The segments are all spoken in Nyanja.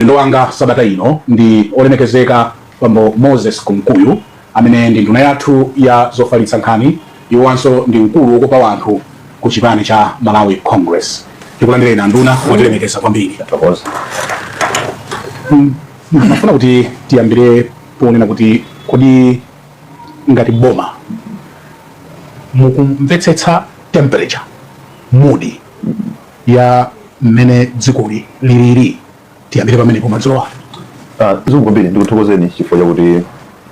Mlendo wanga sabata ino ndi olemekezeka Bambo Moses Kunkuyu, amene ndi nduna yathu ya zofalitsa nkhani. Iwowanso ndi mkulu wokopa anthu ku chipani cha Malawi Congress. Tikulandireni, anduna, mwatilemekeza kwambiri. Thokoza. Ndimafuna kuti tiyambire ponena kuti kodi ngati boma mukumvetsetsa temperature, mood ya mmene dzikoli lilili? Tiyambire pamenepo madzulo ano. Zikomo kwambiri. Ndikuthokozeni chifukwa chakuti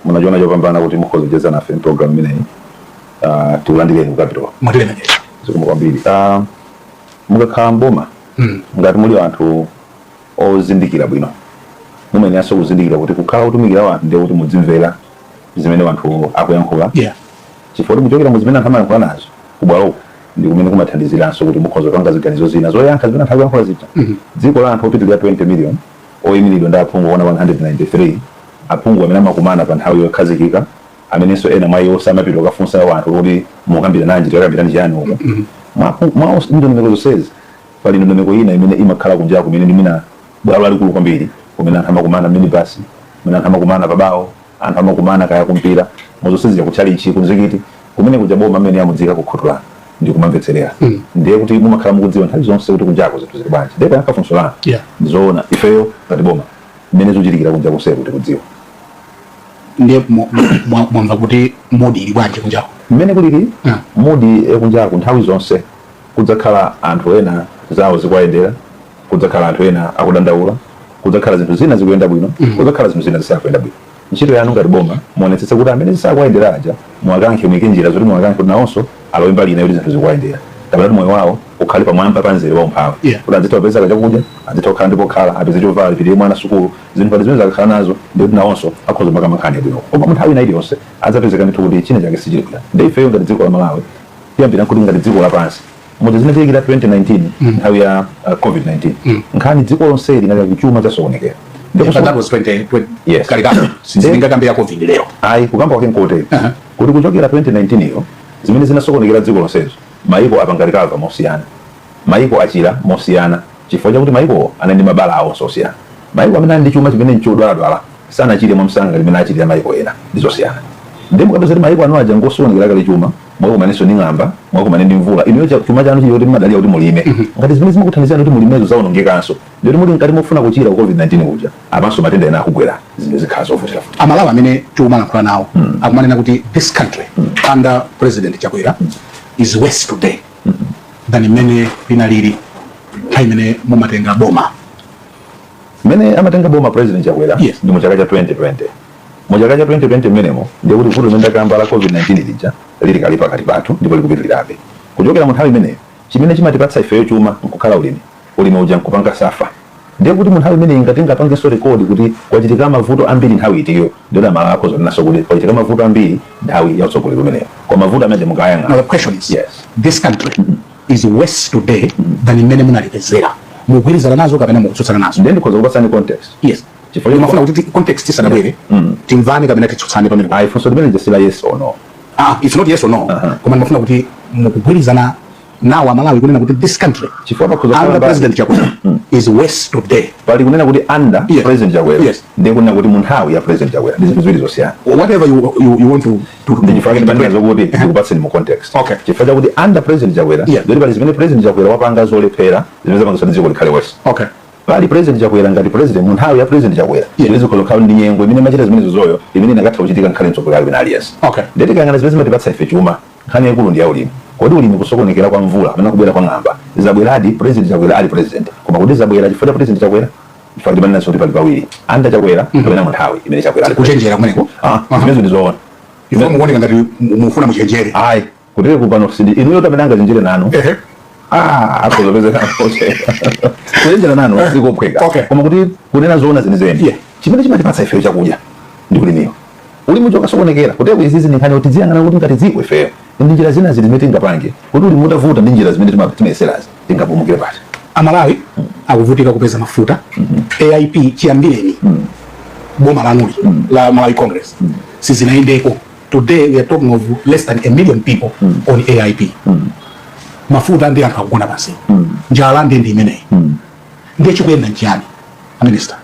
munachiona chopambana kuti mukhoza kucheza nafe program imeneyi. Tikulandireni ku Capital. Mwatilemekeza. Zikomo kwambiri. Mukakhala mboma, ngati muli anthu ozindikira bwino, mumayeneranso kuzindikira kuti kukhala otumikira wanthu ndiye kuti mudzimvera zimene anthu akuyankhula, chifukwa kuti muchokera mu zimene anthu amayankhula nazo kubwaloko ndi kumene kumathandiziranso kuti mukhoza kupanga ziganizo zina zoyankha zimene anthu akuyankhula zija. Dziko la anthu opitirira 20 million, oyimiridwa ndi aphungu okwana 193, aphungu amene amakumana pa nthawi yokhazikika, amenenso ena mwa iwo samapita kukafunsa anthu kuti mukambira nanji, tikakambirani chiyani uko. Mwa ndondomeko zonsezi, pali ndondomeko ina imene imakhala kunja, kumene ndi mwina bwalo lalikulu kwambiri, kumene anthu amakumana minibus, kumene anthu amakumana pabawo, anthu amakumana kaya kumpira, muzonsezi, kutchalichi, kumzikiti, kumene kuja boma amene amudzika kukhutulana ndi kumamvetserera. Ndiye kuti mumakhala mukudziwa nthawi zonse kuti kunjako zinthu zili bwanji. Ndiye poyankha funso lanu, ndizoona, ifeyo ngati boma, mmene zikuchitikira kunja kuseko tikudziwa. Ndiye mwamva kuti mood ili bwanji kunjako? Mmene kulili mood yakunjaku, nthawi zonse kudzakhala anthu ena zawo zikuwayendera, kudzakhala anthu ena akudandaula, kudzakhala zinthu zina zikuyenda bwino, kudzakhala zinthu zina zisakuyenda bwino. Ntchito yanu ngati boma, muonetsetse kuti amene zisakuwayendera aja muwakankhe, muyike njira zoti muwakankhe kuti nawonso alowe mbali ina yoti zinthu zikuwayendera, kapena kuti moyo wawo ukhale pamwamba pa mzere wa umphawi, kuti azitha kupeza chakudya, azitha kukhala ndi pokhala, apeze chovala, alipirire mwana sukulu. Zinthu ngati zimene zakakhala nazo, ndikuti nawonso akhoza makamba nkhani yabwino. Koma mu nthawi ina iliyonse adzapezeka ndithu kuti china chake sichili bwino. Ndi ifeyo ngati dziko la Malawi, tiyambira kuti ngati dziko lapansi, muja zinachitikira 2019, nthawi ya COVID-19, nkhani dziko lonse linali kuti chuma chasokonekera. Yeah, but that was 20, 20 Yes. Kalekale, sindingakambe ya COVID lero. Ayi, kukamba kwake nkotere, kuti kuchokera 2019 iyo, zimene zinasokonekera dziko lonsezo, maiko apanga recover mosiyana, maiko achira mosiyana, chifukwa chakuti maikowo anali ndi mabala awonso osiyana. Maiko amene ali ndi chuma chimene nchodwaladwala sanachire mwamsanga ngati mmene achitira maiko ena. Ndi zosiyana. Ndiye mukapeza kuti maiko anu aja ngosokonekera kale chuma, mwakumanenso ndi ng'amba, mwakumane ndi mvula, inuyo chuma chanu chili kuti mmadalira kuti mulime. Ngati zimene zimakuthandizani kuti mulimezo zawonongekanso, ndikuti muli mkati mofuna kuchira ku COVID-19 kuja, apanso matenda ena akugwera, zinthu zikhala zovutiravuta. Amalawi amene tikumalankhula nawo akumanena kuti this country under President Chakwera is worse today than mmene linalili nthawi imene mumatenga boma. Mmene amatenga boma President Chakwera, Yes. ndi mu chaka cha 2020. Mu chaka cha 2020 mmenemo, ndiye kuti vuto limene ndakamba la COVID-19 lija lili kali pakati pathu ndipo likupitirirabe. Kuchokera mu nthawi imeneyo, chimene chimatipatsa ifeyo chuma nkukhala ulimi. Ulimi uja nkupanga suffer. Ndiye kuti mu nthawi imeneyi, ngati tingapangenso record kuti kwachitika mavuto ambiri nthawi itiyo, ndiye kuti Amalawi akhoza kunenanso kuti kwachitika mavuto ambiri nthawi ya utsogoleri umeneyo. Koma mavuto amene mukayang'ana Now the question is, Yes. this country is worse today than mmene munalipezera. Mugwirizana nazo kapena mukutsutsana nazo? Ndiye ndikhoza kupatsani context. Yes. Chifukwa ndimafuna kuti context isanabwere, timvane kapena titsutsane pamene. Ayi, funso limene sila yes or no. Ah, it's not yes or no, koma ndimafuna kuti mukugwirizana nawo Amalawi kunena kuti this country Chifukwa pakhoza under kukhala President Chakwera is worse today. Pali kunena kuti under President Chakwera, ndiye kunena kuti mu nthawi ya President Chakwera, ndi zinthu ziwiri zosiyana. Whatever you want to Ndi chifukwa chake ndimanena zokuti ndikupatseni mu context. Chifukwa chakuti under President Chakwera, ndikuti pali zimene President Chakwera wapanga zolephera, zimene zapangitsa kuti dziko likhale worse. Pali President Chakwera ngati president, mu nthawi ya President Chakwera, zimene zikhoza kukhala ndi nyengo imene imachita zimenezo zoyo, imene inakatha kuchitika nkhale mtsogoleri wina aliyense. Ndiye tikayang'ana zimene zimatipatsa ife chuma, nkhani yaikulu ndi ya ulimi. Kodi ulimi, kusokonekera kwa mvula kapena kubwera kwa ng'amba, zabweradi President Chakwera ali president, koma kuti zabwera chifukwa cha President Chakwera? Chifukwa ndimanenanso kuti pali pawiri, under Chakwera kapena mu nthawi imene Chakwera ali president. Kuchenjera kumeneko. Ah, zimenezo ndi zoona. Chifukwa mukuoneka ngati mufuna muchenjere. Ayi, kutero kupano sindi inuyo tamene angachenjere nanu. Ah, akhozopezeka kuchenjera nanu sikophweka. Koma kuti kunena zoona zenizeni, chimene chimatipatsa ifeyo chakudya ndi ulimiwo. Ulimi uja ukasokonekera, kutero izizi ndi nkhani kuti tiziyang'ana kuti ngati dziko ifeyo ndi njira zina ziti zimene tingapange kuti ulimi utavuta ndi njira zimene timayeserazi, tingapulumukire pati? Amalawi akuvutika kupeza mafuta. AIP chiyambireni boma lanuli la Malawi Congress sizinayendeko. Today we are talking of less than a million people on AIP. Mafuta ndi anthu akugona pansi, njala ndi imeneyi. Ndiye chikuyenda nchiyani, a minister?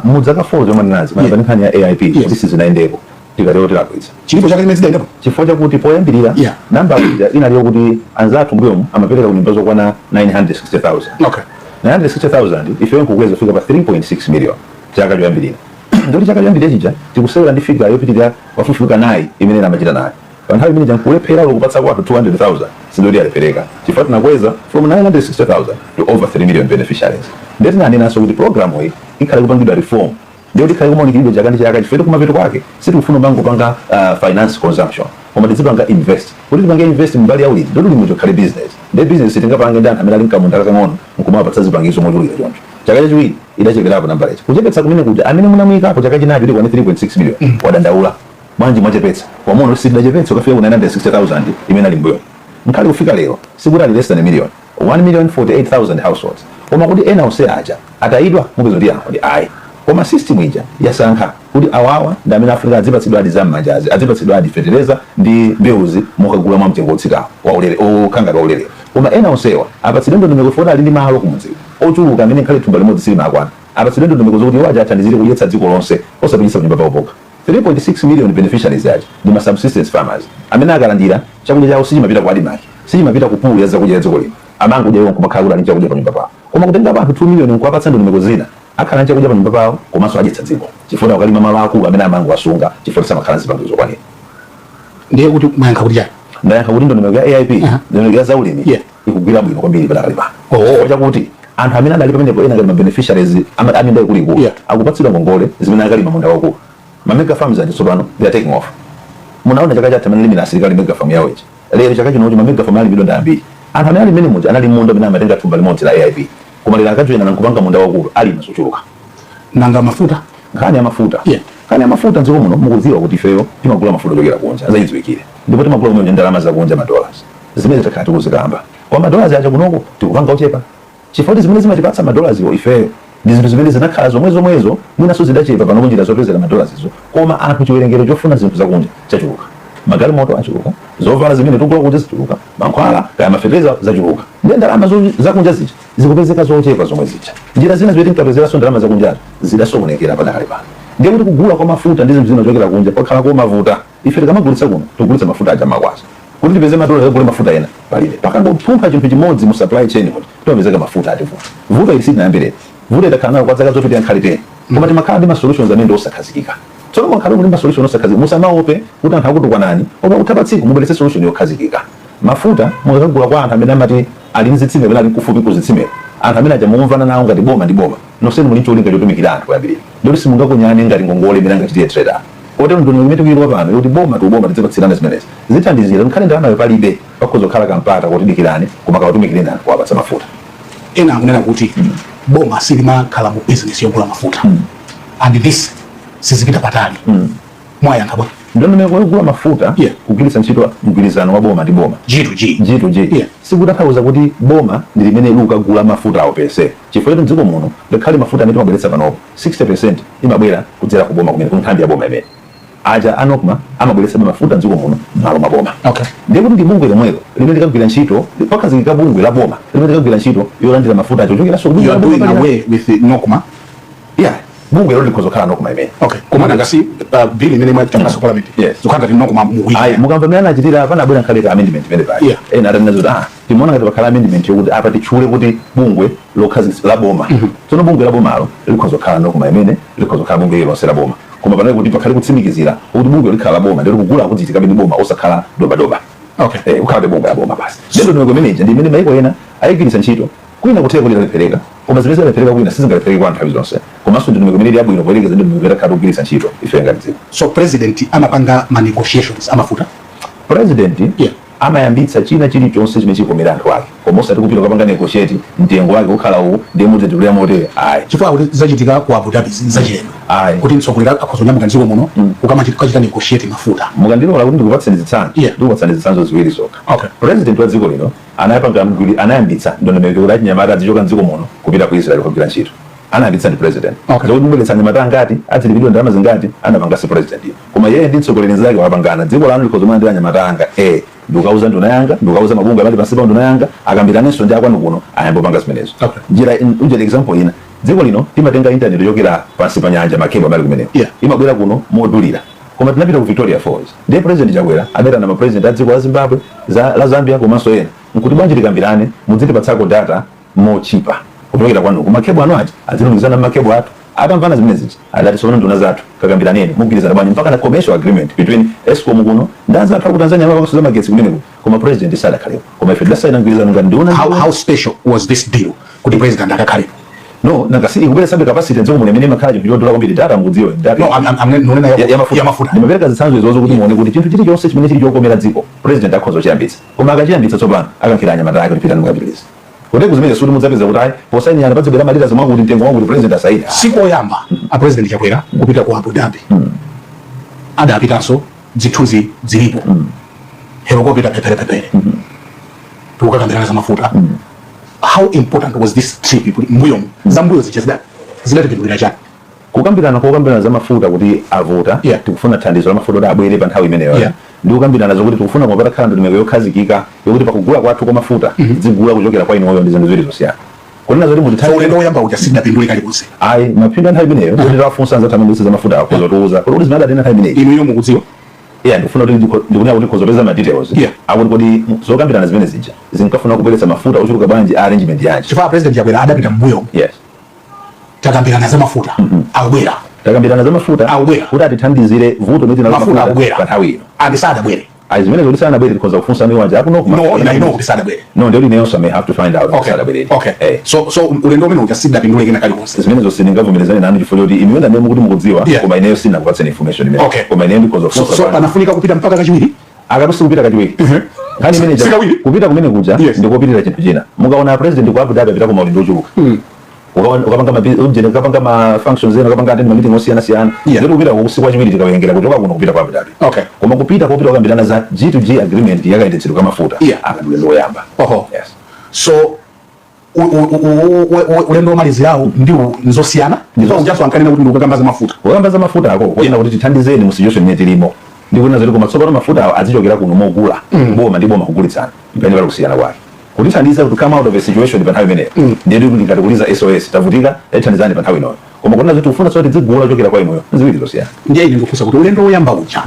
Mudzaka 4 zomwe ndinazi Yeah. yeah. Nkhani ya AIP kuti sizinayendeko, tikatero tilakwitsa. Chilipo chaka chimene zidayendapo? Chifukwa chakuti poyambirira namba ija inaliyo kuti anzathu mbuyomu amapereka ku nyumba zokwana 960,000. 960,000, ifeyo nkukweza kufika pa 3.6 million chaka choyambirira. Ndoti chaka choyambirira chija tikusewera ndi figure yopitirira pafupifupi kanayi imene inamachita nayo pa nthawi imene nkulephera kupatsa kwathu 200,000. Sindoti alepereka, chifukwa tinakweza from 960,000 to over 3 million beneficiaries. Ndiye tinanenanso kuti program iyi ikhale kupangidwa reform, ndiyo tikhale kumaunikiridwa chaka ndi chaka, chifukwa kumapeto kwake sitikufuna mangopanga finance consumption, koma tizipanga invest. Kuti tipange invest mbali ya ulimi, ndoti ulimi ukhale business. Ndiye business tingapange ndi anthu amene ali mkamunda kakang'ono nkumapatsa zipangizo mochulukira choncho? Chaka chachiwiri idacheperapo nambala ichi. Kuchepetsa kumene kuja, amene munamuyikapo chaka chinacho ili kwane 3.6 million wadandaula, "Bwanji mwachepetsa?" Wamono sitidachepetsa ukafika ku 960,000 imene ali mbuyo. Nkhali kufika lero sikuti ali less than a million, 1 million 48,000 households. Koma kuti ena onse aja atayidwa, mupeza kuti yankho ndi ayi. Koma system ija yasankha kuti awawa ndi amene afunika adzipatsidwa adi zam'manjazi, adzipatsidwa adi fetereza ndi mbewuzi mukagula mwa mtengo wotsikawo waulere, okhangati waulere. Koma ena onsewa apatsidwe ndondomeko foti ali ndi malo kumudziko ochuluka amene nkhale thumba limodzi silimakwana. Apatsidwe ndondomeko zokuti iwo aja athandizire kudyetsa dziko lonse, osapititsa kunyumba pawo pokha. 3.6 million beneficiaries aja ndi ma subsistence farmers amene akalandira chakudya chawo sichimapita ku ADMARC, sichimapita ku pool ya zakudya ya dziko lino. Amangudya iwo nkumakhala kuti ali chakudya pa nyumba pawo. Koma kutenga anthu 2 million nkuwapatsa ndondomeko zina, akhala chakudya pa nyumba pawo komanso adyetsa dziko, chifukwa akalima malo akulu amene amango asunga chifukwa samakhala zipangizo zokwanira. Ndiye kuti mwayankha kuti chani? Ndayankha kuti ndondomeko ya AIP, ndondomeko ya zaulimi, ikugwira bwino kwambiri padakali pano, chifukwa chakuti anthu amene adali pamenepo, ena ngati ma beneficiaries aminda ikuluikulu, akupatsidwa ngongole zimene akalima munda wakulu. Ma mega farms aja tsopano they are taking off. Munaona chaka chatha amene limira asilikali mega farm yawo ichi. Lero chaka chinocho ma mega farm alimidwa ndi ambiri. Anthu amene ali mmene muja anali munda amene amatenga thumba limodzi la AIP, koma lero akajoyina nkupanga munda wakulu, alima zochuluka. Nanga mafuta? Nkhani ya mafuta, nkhani ya mafuta mdziko muno, mukudziwa kuti ifeyo timagula mafuta ochokera kunja, zachidziwikire, ndipo timagula kumene ndalama zakunja, ma dollars, zimene takhala tikuzikamba. Kwa ma dollars aja kunoko tikupanga ochepa, chifukwa kuti zimene zimatipatsa ma dollars iwo ifeyo ndi zinthu zimene zinakhala zomwe zomwezo, mwinanso zidachepa pano kunjira zopezera ma dollars izo. Koma anthu chiwerengero chofuna zinthu zakunja chachuluka, magalimoto achuluka, zovala zimene tikugula kunja zichuluka, mankhwala kaya mafetereza zachuluka. Ndiye ndalama zakunja zija zikupezeka zochepa zomwe zija. Njira zina zimene tinkapezeranso ndalama zakunjazo zidasokonekera padakali pano. Ndiye kuti kugula kwa mafuta ndi zinthu zina zochokera kunja kwakhala komavuta. Ife tikamagulitsa kuno, tikugulitsa mafuta aja makwacha. Kuti tipeze madola kugula mafuta ena palibe. Pakangopumpha chinthu chimodzi mu supply chain kuti timapezeka mafuta ativuta. Vuto ili silinayambire, vuto itakhala nayo kwa zaka zopitirira nkhali 10, koma timakhala ndi ma solutions amene ndi osakhazikika. Tsono mwakhala muli ma solution osakhazikika, musamaope kuti anthu akutukwanani. Koma kutha pa tsiku mubweretse solution yokhazikika. Mafuta mukakagula kwa anthu amene amati ali ndi zitsime kapena ali kufupi ku zitsimero, anthu amene aja mumvana nawo ngati boma ndi boma, nonsenu muli cholinga chotumikira anthu poyambirira, ndikuti simungakonyane ngati ngongole imene angachitire trader. Kotero ndondomeko imene tikuyika pano yoti boma to boma tidzipatsirana zimenezi zithandizira nkhale ndalamayo palibe, pakhoza kukhala kampata kuti dikirani, koma kawatumikireni anthu kuwapatsa mafuta. Ena akunena kuti boma silimakhala mu business yogula mafuta and this sizipita patali. Mwayankha bwa? Ndondomeko yogula mafuta kugwiritsa ntchito mgwirizano wa boma ndi boma, G to G, G to G, sikutanthauza kuti boma ndi limene likukagula mafuta awo per se, chifukwa choti mdziko muno ngakhale mafuta amene timabweretsa panopo, 60% imabwera kudzera ku boma kumene, ku nthambi ya boma imene aja a NOCMA amabweretsabe mafuta mdziko muno m'malo mwa boma. Ndiye kuti ndi bungwe lomwelo limene likagwira ntchito, pakhazikika bungwe la boma limene likagwira ntchito yolandira mafuta acho kuchokeranso ku bungwe You la are boma doing palina. away with the NOCMA? Yeah, bungwe lolo likhoza kukhala NOCMA imene. Okay, koma nanga si bill imene mwachitaso parliament zikukhala ngati NOCMA mukuyi Ayi, mukamva mmene anachitira, panabwera nkhale ka amendment imene pali ena atanena zoti timaona ngati pakhala amendment yokuti apa titchule kuti bungwe lokhazikitsa la boma. Tsono bungwe la bomalo likhoza kukhala NOCMA imene, likhoza kukhala bungwe lililonse la boma, koma panali kuti pakhale kutsimikizira kuti bungwe likhala la boma, ndikuti kugula kudzichitikabe ndi boma, osakhala dobadoba. Kukhalabe bungwe la boma basi. Ndiye ndondomeko imeneyi ndi imene maiko ena ayigwiritsa ntchito. Kwina kutheka kuti inalephereka, koma zimene zinalephereka kwina sizingalephereke kwa nthawi zonse. Komanso ndondomeko imene ili yabwino poyerekeza ndi ndondomeko itakhala tikugwiritsa ntchito ife ngati dziko. So president amapanga ma negotiations amafuta? President amayambitsa china chilichonse chimene chikomera anthu ake, koma osati kupita kukapanga negotiate mtengo wake kukhala uwu, ndiye mudzatulira motere, ayi. Chifukwa kuti zachitika ku Abu Dhabi zachilendo Ayi. kuti mtsogoleri akhoza kunyamuka mdziko muno kukamachita negotiate mafuta. Mukandilola kuti ndikupatseni zitsanzo, ndikupatsani zitsanzo ziwiri zokha. President wa dziko lino anayapanga anayambitsa ndondomeko kuti achinyamata azichoka mdziko muno kupita ku Israel kugwira ntchito. Anayambitsa ndi president. Zokuti mubweretsa anyamata angati, adzilipidwa ndalama zingati, anapanga si president iyo, koma yeye ndi mtsogoleri nzake wapangana. Dziko lanu likhoza mulandira anyamata anga, ndikukauza nduna yanga, ndikukauza mabungwe amati pansi pa nduna yanga, akambiranenso ndi akwanu kuno, ayambe kupanga zimenezo. Njira ujeti, example ina, Dziko lino timatenga internet yochokera pansi pa nyanja, ma cable amali kumeneko, imabwera kuno modulira. Koma tinapita ku Victoria Falls, ndiye President Chakwera adaitana ma president a dziko la Zimbabwe, la Zambia komanso ena, nkuti bwanji tikambirane, mudzitipatsako data mochipa kuchokera kwanuko, ma cable anu aja azilumikizana ma cable athu. Atamvana zimene zija, adati tsopano nduna zathu kakambiraneni, mugwirizana bwanji, mpaka na commercial agreement between Escom kuno ndi anzathu aku Tanzania amapakaso magetsi kumeneko. Koma president sadakhaleko, koma ife tidasaina mgwirizano ngati nduna. How special was this deal kuti president akakhalepo? No, nangasi ikubweretsabe capacity dziko muno imene imakhala chinthu chodula kwambiri, data mukudziwa data. No, I'm nonena ya mafuta. Ya mafuta. Ndimapereka zitsanzo izozo kuti muone kuti chinthu chilichonse chimene chili chokomera dziko, president akhoza kuchiyambitsa, koma akachiyambitsa tsopano akankhira anyamata ake kuti pitani mukapitirize. Koteko zimene suti mudzapeza kuti ayi, posayinirana padzibwera malita zomwe mtengo mwakuti president asayina. Sikoyamba a President Chakwera kupita ku Abu Dhabi. Adapitanso, zithunzi zilipo, helicopter pepere tikukakambirana za mafuta. How important was this trip? Kuti mbuyomu, zambuyo zija zidatipindulira chani? Kukambirana, kokambirana za mafuta kuti avuta, tikufuna thandizo la mafuta kuti abwere pa nthawi imeneyo, ndi kukambirana zokuti tikufuna koma patakhala ndondomeko yokhazikika yokuti pakugula kwathu kwa mafuta tizigula kuchokera kwa inuyo, ndi zinthu ziwiri zosiyana. Kunena zoti So mutithandize ulendo woyamba uja sidapindule kalikonse? Ayi, mapindu a nthawi imeneyo kuti tawafunsa anzathu amene za mafuta akhoza kutiuza kuti zimene adanena nthawi imeneyi. Inuyo mukudziwa? Yeah, ndikufuna kuti ndikunena kuti ndikhoza kupeza ma details akuti kodi zokambirana zimene zija zinkafuna kubweretsa mafuta ochuluka bwanji, arrangement yanji? Chifukwa President Chakwera adapita mbuyo, takambirana za mafuta akubwera. Takambirana za mafuta Akubwera. kuti atithandizire vuto limene tinalo mafuta akubwera pa nthawi ino. And sadabwere. Ayi, zimene zoti sanabwere tikhoza kufunsa ndi wanja akuno. No, ine I know kuti sadabwere. No, ndiyo ineyonso I may have to find out. Okay. Sadabwere. So ulendo umene uja sidapindule kena kalikonse? Zimene zonse ndingavomerezane nanu chifukwa choti inuyo ndamene mukuti mukudziwa, koma ineyo sinakupatseni information imene. Koma ineyo ndikhoza kufunsa. So panafunika kupita mpaka kachiwiri? Akatusi kupita kachiwiri, nkhani imene Sikawiri? Kupita kumene kuja ndikopitirira chinthu china. Mukaona president ku Abu Dhabi apita ku maulendo ochuluka, ukapanga ma ujene, ukapanga ma functions ena, ukapanga attend ma meeting osiyana siyana. Ndikuti kupita usiku wachiwiri tikawerengera kuchoka kuno kupita ku Abu Dhabi. Koma kupita kopita kukambirana za G2G agreement yakayendetsedwe ka mafuta, akadulendo woyamba. Yes. So ulendo womalizirawo ndiwo nzosiyana? Ndipo ujaso ankanena kuti ndikukamba za mafuta. Kukamba za mafuta ako kuona kuti tithandizeni mu situation imene tilimo, ndikunena zoti koma tsopano mafuta awo azichokera kuno mogula, boma ndi boma kugulitsana, mpene pali kusiyana kwake. Kutithandiza kuti come out of a situation pa nthawi imeneyo, ndiye kuti ngati kuliza SOS, tavutika, tithandizani pa nthawi inoyo. Koma kunena zoti ufuna tsopano tizigula kuchokera kwa inuyo, nziwiri zosiyana. Ndiye ine ndikufunsa kuti ulendo woyamba uja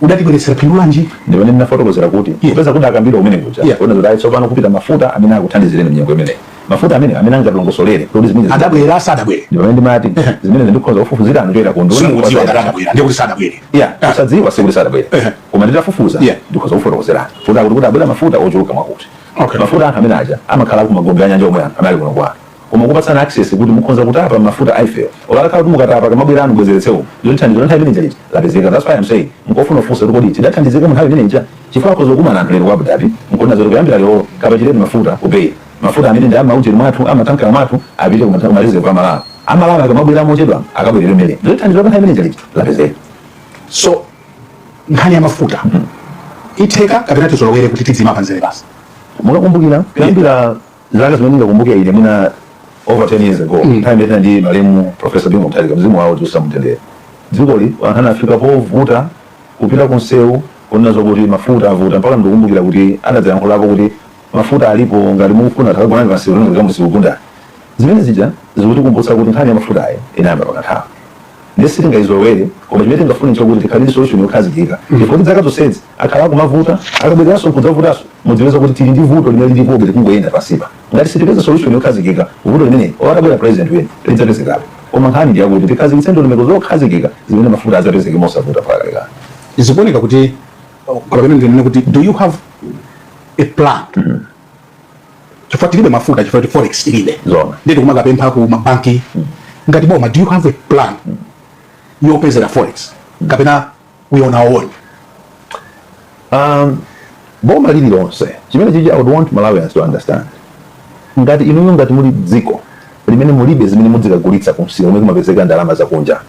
udatibweretsera phindu lanji? Ndimene ndinafotokozera kuti kupeza kuti akambira umene kuja, kuona zoti ayi, tsopano kupita mafuta amene akuthandizireni mnyengo imeneyi, mafuta amene angatilongosolere kuti zimene Adabwera, sadabwere? Ndipamene ndimati zimene ndikhoza kufufuzirani kuchokera ku nduna. Simukudziwa ngati adabwera, ndiye kuti sadabwere. Yeah, kusadziwa sikuti sadabwere. Koma nditafufuza ndikhoza kufotokozerani kuti akuti kuti abwera mafuta ochuluka mwakuti mafuta anthu amene aja amakhala ku magombe a nyanja omwe anthu amene ali kuno kwanu, koma kupatsana access kuti mukhoza kutapa mafuta aifeyo, olakhala kuti mukatapa kamabwera anu bwezeretsewo, ndilo thandizo la nthawi imene lija lapezeka. That's why I'm saying nkofuna kufunsa kuti kodi tidathandizika mu nthawi imene ija, chifukwa akhoza kukumana anthu lero ku Abu Dhabi nkuona zoti kuyambira lero kapachireni mafuta kupei mafuta amene ndi amaujeni mwathu, amatankala mwathu, apite kumalize kwa Malawi. Amalawi akamabwera mochedwa akabwerere mele, ndilo thandizo la nthawi imene lija lapezeka. So nkhani ya mafuta itheka kapena tizolowere kuti tidzima panzere basi? Mukakumbukira kuyambira zaka zimene ndingakumbuke ine, mwina over 10 years ago, nthawi imene ndi malemu Professor Bingu Mutharika, mzimu wawo usamutendere, dzikoli anthu anafika povuta kupita kunsewu kunena zokuti mafuta avuta, mpaka ndikukumbukira kuti anadzayankhulapo kuti mafuta alipo, ngati mukufuna takagonani pansewu kamusikugundani. Zimene zija zikutikumbutsa kuti nkhani ya mafuta ayi inayamba pakanthawi, ndiye sitingayizolowere. Koma chimene tingafune nchokuti tikhale ndi solution yokhazikika, chifukwa kuti zaka zonsezi akhala akumavuta, akabwereranso nkudzavutanso. Mudziweza kuti tili ndi vuto limene lilipobe, likungoyenda pansipa. Ngati sitipeza solution yokhazikika, vuto limene owatabwera president wene lidzapezekabe. Koma nkhani ndi yakuti tikhazikitse ndondomeko zokhazikika zimene mafuta adzapezeke mosavuta pakalekale. Zikuoneka kuti, kapena ndinene kuti, do you have a plan? Chifukwa tilibe mafuta, chifukwa kuti forex tilibe. Zona. Ndiye tikumakapempha ku mabanki. Ngati boma, do you have a plan yopezera forex, kapena we on our own? Boma lililonse, chimene chichi I would want Malawians to understand, ngati inuyo, ngati muli dziko limene mulibe zimene mudzikagulitsa kumsika kumene kumapezeka ndalama zakunja,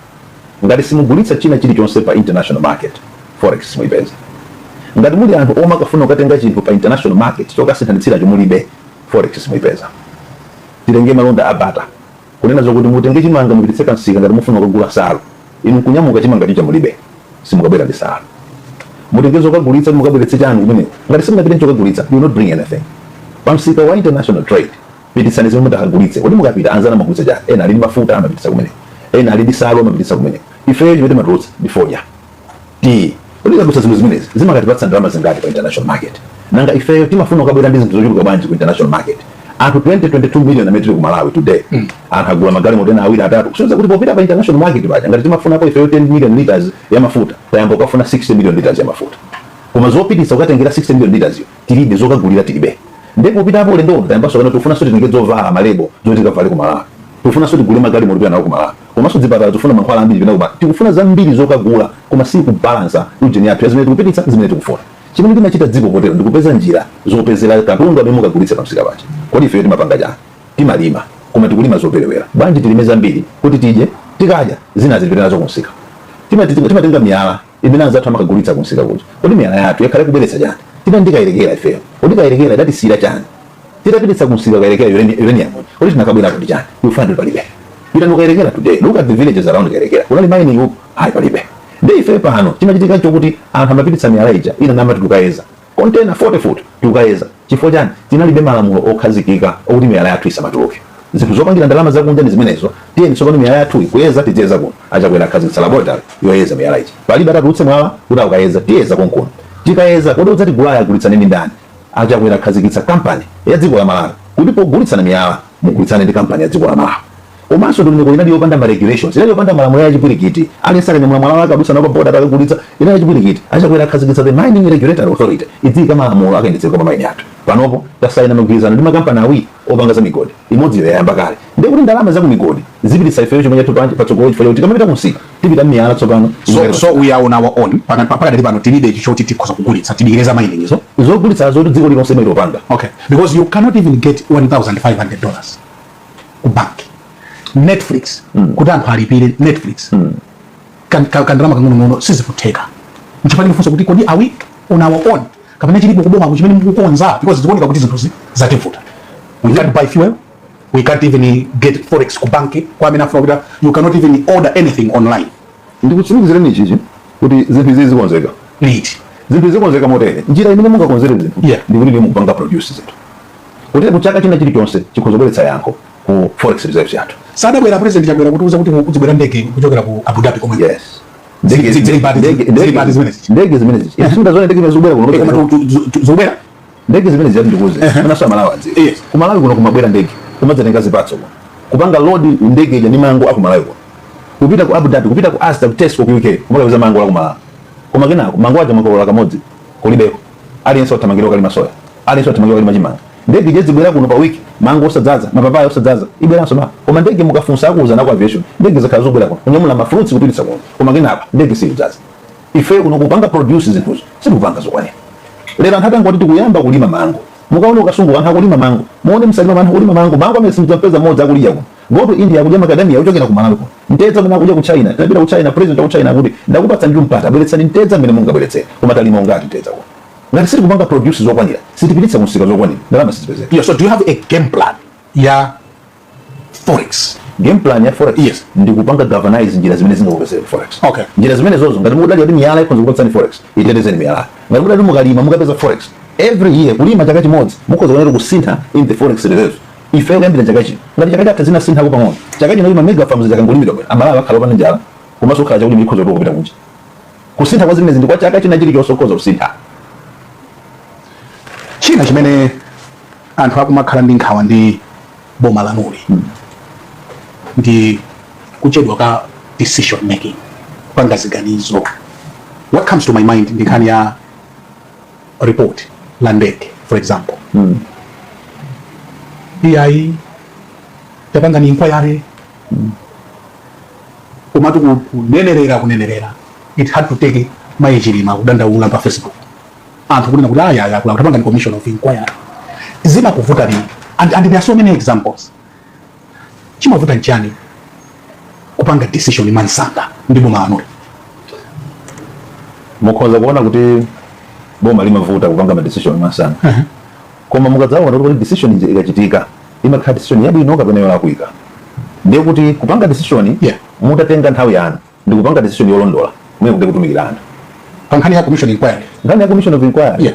ngati simugulitsa china chilichonse pa international market, forex simuyipeza. Ngati muli anthu omwe akafuna kukatenga chinthu pa international market chokasinthanitsiracho mulibe, forex simuyipeza. Tilenge malonda abata, kunena zokuti mutenge chimanga mupititse kamsika, ngati mufuna kukagula nsalu, inu nkunyamuka chimanga chicha mulibe, simukabwera ndi nsalu. Mutenge zokagulitsa kuti mukabweretse chanu kumeneko, ngati simunapite nchokagulitsa, you will not bring anything pa msika wa international trade. Pititsani zimene mutakagulitse. Kodi mukapita, anzanu amagulitsa chani? Ena ali ndi mafuta, amapititsa kumeneko. Ena ali ndi salu, amapititsa kumeneko. Ifeyo chimene timatulutsa ndi fodya, tea. Kodi tikagulitsa zinthu zimenezi, zimakatipatsa ndalama zingati pa international market? Nanga ifeyo timafuna kukabwera ndi zinthu zochuluka bwanji ku international market? Anthu 20 22 million amene tili ku Malawi today, anthu agula magalimoto ena awiri, atatu, kusonyeza kuti popita pa international market paja, ngati timafunapo ifeyo 10 million liters ya mafuta, tayamba kukafuna 60 million liters ya mafuta, koma zopititsa kukatengera 60 million liters yo tilibe, zokagulira tilibe. Ndipo popitapo ulendo uno tayambanso kana tifunanso titenge zovala, ma label zoti tikavale ku Malawi, tifunanso tigule magalimoto pita nawo ku Malawi, komanso zipatala zifuna mankhwala ambiri pita ku. Tikufuna zambiri zokagula, koma si kubalansa ujeni yathu ya zimene tikupititsa, zimene tikufuna. Chimene timachita dziko potero ndikupeza njira zopezera katundu amene mukagulitse pamsika paja. Kodi ifeyo timapanga chani? Timalima, koma tikulima zoperewera. Bwanji tilime zambiri kuti tidye? Tikadya, zina zipita nazo kumsika. Timatenga miyala imene anzathu amakagulitsa kumsika kuja. Kodi miyala yathu yakhale kubweretsa chani? Tina ndikayerekera ifeyo, kodi kayerekera idatisiyira chani? Titapititsa kumsika kayerekera uranium, kodi tinakabwerako ndi chani? You find palibe. Pita nukayerekera today, look at the villages around Kayelekera, kunali mining uko? Hayi, palibe. Ndi ife pano chimachitika chokuti anthu amapititsa miyala ija, ina namati tukayeza container 40 foot tukayeza. Chifukwa chani? Tinalibe malamulo okhazikika okuti miyala yathu isamatuluke. Zinthu zopangira ndalama zakunja ndi zimenezo. Tiyeni tsopano miyala yathu kuyeza, tiziyeza kuno. Achakwera akhazikitsa laboratory yoyeza miyala ichi. Palibe atatulutse mwala kuti akayeza, tiyeza konkuno. Tikayeza, kodi udzatigulayo agulitsane ndi ndani? Achakwera akhazikitsa kampani ya dziko la Malawi kuti pogulitsana miyala mugulitsane ndi kampani ya dziko la Malawi. Komanso ndondomeko inali yopanda ma regulations, inali yopanda malamulo ya chipwirikiti. Aliyense akanyamula mwala wake adutsa nawo pa boda, akagulitsa. Inali yachipwirikiti. Achakwera akhazikitsa the Mining Regulatory Authority, idziyika malamulo akayendetsedwe kwa mamaini athu. Panopo tasayina magwirizano ndi makampani awiri opanga za migodi, imodziyo yayamba kale. Ndiye kuti ndalama za ku migodi zipititsa ifeyo chomwe chathu patsogolo, chifukwa chakuti tikamapita kumsika tipita mmiyala tsopano. So we are on our own. Pakadali pano tilibe choti tikhoza kugulitsa, tidikire za mining izo. Zogulitsa zoti dziko lilonse imaitopanga. Okay, because you cannot even get $1500 ku bank. Netflix, kuti anthu alipire Netflix, kandalama kang'onong'ono, sizikutheka. Nchifukwa ndifunsa kuti kodi are we on our own kapena chilipo kuboma chimene mukukonza? Because zikuoneka kuti zinthuzi zativuta. We can't buy fuel, we can't even get forex ku banki kwa amene afuna kupita. You cannot even order anything online. Ndikutsimikizireni ichichi kuti zinthu izi zikonzeka. Liti? Zinthu zikonzeka motere: njira imene mungakonzere zinthu ndikuti ndiye mukupanga produce zinthu, kuti kuchaka china chilichonse chikhoza kubweretsa yankho ku forex reserves yathu. Sadabwera President Chakwera kutiuza kuti kuzibwera ndege kuchokera ku Abu Dhabi komwe? Yes. Zili pati zimenezi? Ndege zimenezi, sindazoona ndege zimene zikubwera kuno. Koma zikubwera. Ndege zimene ziyati ndikuze manaso Amalawi adziwe. Ku Malawi kuno kumabwera ndege, kumadzatenga zipatso kuno, kupanga load ndege ija ndi mango aku Malawi kuno, kupita ku Abu Dhabi, kupita ku Asda, ku Tesco ku UK, kumakapeza mango la ku Malawi. Koma kenako mango aja makolola kamodzi, kulibeko. Aliyense wathamangira kalima soya, aliyense wathamangira kalima chimanga. Ndege ija zibwera kuno pa wiki, mango osadzaza, mapapaya osadzaza, ibweranso ma. Koma ndege, mukafunsa akuuza nako aviation, ndege zakhala zobwera kuno kunyamula ma fruits kupititsa kuno, koma kenako ndege sikudzaza. Ife kuno kupanga produce zinthuzo sitikupanga zokwanira. Lero anthu atangoti tikuyamba kulima mango, mukaone ukasungu anthu akulima mango, muone msalima anthu akulima mango. Mango amene simudzampeza mmodzi akulidya kuno. Go to India, akudya macadamia kuchokera ku Malawi kuno. Mtedza amene akudya ku China, tinapita ku China, president wa ku China akuti, "Ndakupatsa ndi mpata, bweretsani mtedza mmene mungabweretsere." Koma talima ungati mtedza kuno? Ngati sitikupanga produce zokwanira, sitipititsa kumsika zokwanira, ndalama sizipezeka. Yeah, so do you have a game plan ya forex? Game plan ya forex Yes. ndi kupanga galvanize njira zimene zingakupezere forex. Njira zimene zozo, ngati mukudalira kuti miyala ikhoza kupatsani forex, itetezeni miyala. Ngati mukudalira kuti mukalima mukapeza forex every year, kulima chaka chimodzi mukhoza kuonera kusintha in the forex reserve. Ife kuyambira chaka chino, ngati chaka chatha zinasinthako pang'ono, chaka chino ma mega farms chakangolimidwa bwino, Amalawi akhala opanda njala, komanso kukhala chakulima ikhoza kupita kunja. Kusintha kwa zimenezi ndi kwa chaka china chilichonse ukhoza kusintha. China chimene anthu akumakhala ndi nkhawa ndi boma lanuli ndi kuchedwa ka decision making, kupanga ziganizo. What comes to my mind ndi nkhani ya report la ndege, for example. Iyayi, tapanga ni inquiry, komatu kunenerera kunenerera, it had to take Mayi Chilima kudandaula pa Facebook, anthu kunena kuti aya aya akula, tapanga ni commission of inquiry. Zimakuvuta lini? And there are so many examples. Chimavuta nchani kupanga decision mansanga ndi boma lanuli? Mukhoza kuona kuti boma limavuta kupanga ma decision masanga, koma mukadzaona kuti decision ija ikachitika imakhala decision yabwino kapena yolakwika, ndiye kuti kupanga decision mutatenga nthawi yanu ndi kupanga decision yolondola, kumene kude kutumikira anthu. Pa nkhani ya commission inquiry. Nkhani ya commission of inquiry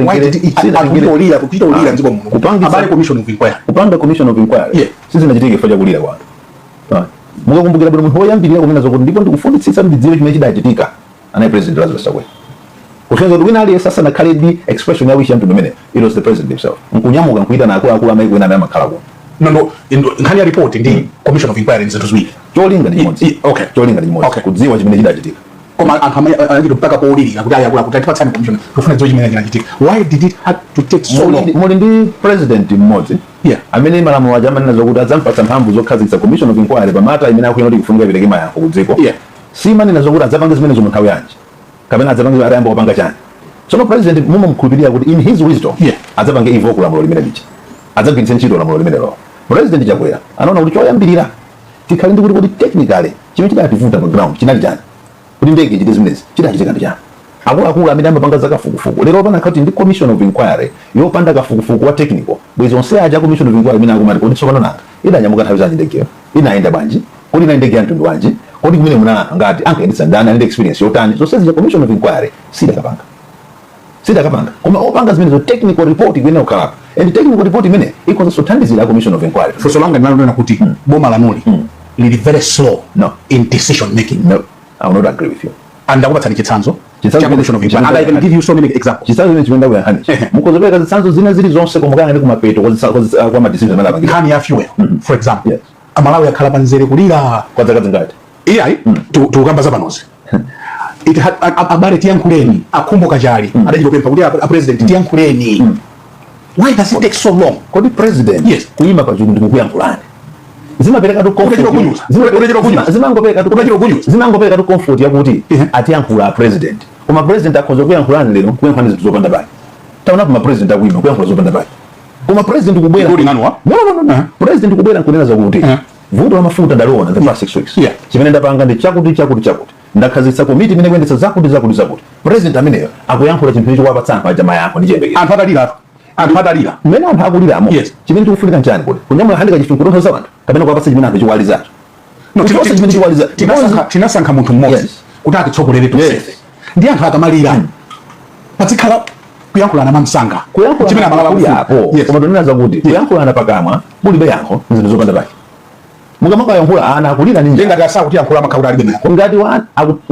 Why did it sinatengere kulira, kuchita ulira mdziko muno? Abale, commission of inquiry. Kupanga commission of inquiry sizinachitike chifukwa chakulira kwa anthu. Mukakumbukira bwino, munthu woyambirira kunena zokuti ndipo ndikufunitsitsa ndidziwe chimene chidachitika anali President Lazarus Chakwera, kusonyeza kuti wina aliyense asanakhale ndi expression ya wish ya mtundu umene, it was the president himself nkunyamuka nkuitana akuluakulu amaiko ena amene amakhala kuno. No, nkhani ya report ndi commission of inquiry ndi zinthu ziwiri. Cholinga ndi chimodzi. Cholinga ndi chimodzi, kudziwa chimene chidachitika. Koma anthu amene anachita mpaka polirira kuti ayakula kuti atipatsani commission, kufuna dziwe chimene chinachitika. Why did it have to take so long? Muli ndi president mmodzi amene malamulo aja amanena zokuti adzampatsa mphamvu zokhazikitsa commission of inquiry pa matter imene akuyenera kuti ikufunika ipereke mayankho ku dziko. Simanena zokuti adzapange zimenezo mu nthawi yanji kapena adzapange atayamba kupanga chani. Tsono president mumamkhulupirira kuti in his wisdom adzapange invoke lamulo limene lija, adzagwiritse ntchito lamulo limenelo. President Chakwera anaona kuti choyambirira tikhale ndi kuti technically chimene chidativuta pa ground chinali chani, kuti ndege ichite zimenezi chidachitika ndi chani. Akuluakulu amene amapanga za kafukufuku lero, pana kuti ndi commission of inquiry yopanda kafukufuku wa technical, bwezi onse aja commission of inquiry imene akumati, kodi tsopano nanga idanyamuka nthawi zanji ndegeyo, inayenda bwanji, kodi inali ndege ya mtundu wanji, kodi kumene munali anthu ngati, ankayendetsa ndani, ali ndi experience yotani, zonse zija commission of inquiry sidakapanga. Koma opanga zimenezo, technical report ikuyenera kukhalapo, and technical report imene ikhozanso kuthandizira commission of inquiry. Funso langa ndinalonena kuti boma lanuli lili very slow No. in decision making. No, I will not agree with you. And ndakupatsani chitsanzo Chitsanzo cha commission of inquiry, and I can give you so many examples. Chitsanzo chimene chimene ndakuyankhani, mukuzopereka zitsanzo zina zili zonse, koma kuyang'ana kumapeto kwa ma decision amene apangidwa. Nkhani ya fuel, for example. Amalawi akhala panzere kulira Kwa zaka zingati? Iyayi, tikukamba zapanozi. It had abale tiyankhuleni, akhumbo kachali adachitopempha kuti a president tiyankhuleni. Why does it take so long? Kodi president kuyima pa chulu ndikukuyankhulani zimapereka tu comfort? Unachita kunyuza. Unachita kunyuza. Zimangopereka tu Unachita kunyuza. Zimangopereka tu comfort yakuti atiyankhula a president. Koma president akhoza kuyankhulani lero, kuyankhulani zinthu zopanda pake. Taonapo ma president akuyima kuyankhula zopanda pake. Koma president kubwera Including Anwar? No. President kubwera nkunena zakuti vuto la mafuta ndaliona the past 6 weeks, chimene ndapanga ndi chakuti, chakuti, chakuti, ndakhazikitsa komiti imene kuyendetsa zakuti, zakuti, zakuti. President ameneyo akuyankhula chinthu ichi kuwapatsa anthu aja mayankho ndi chiyembekezo. Anthu atalira, anthu atalira. Mmene anthu akuliramo, chimene chikufunika nchani? Kuti kunyamula handkerchief kutonthoza anthu kapena kuwapatsa chimene anthu chikuwalizacho? No, Kuchotsa chimene chikuwaliza. Tinasankha munthu mmodzi kuti atitsogolere tonsefe. Ndi anthu akamalira pazikhala kuyankhulana mwamsanga. Kuyankhulana Chimene amalala kuli kufuna. apo. Koma tonena zakuti kuyankhulana pakamwa mulibe yankho, nzinthu zopanda pake. Mukamakayankhula ana akulira ndi njala. Ngati asakuti yankhula amakhala kuti alibe mayankho.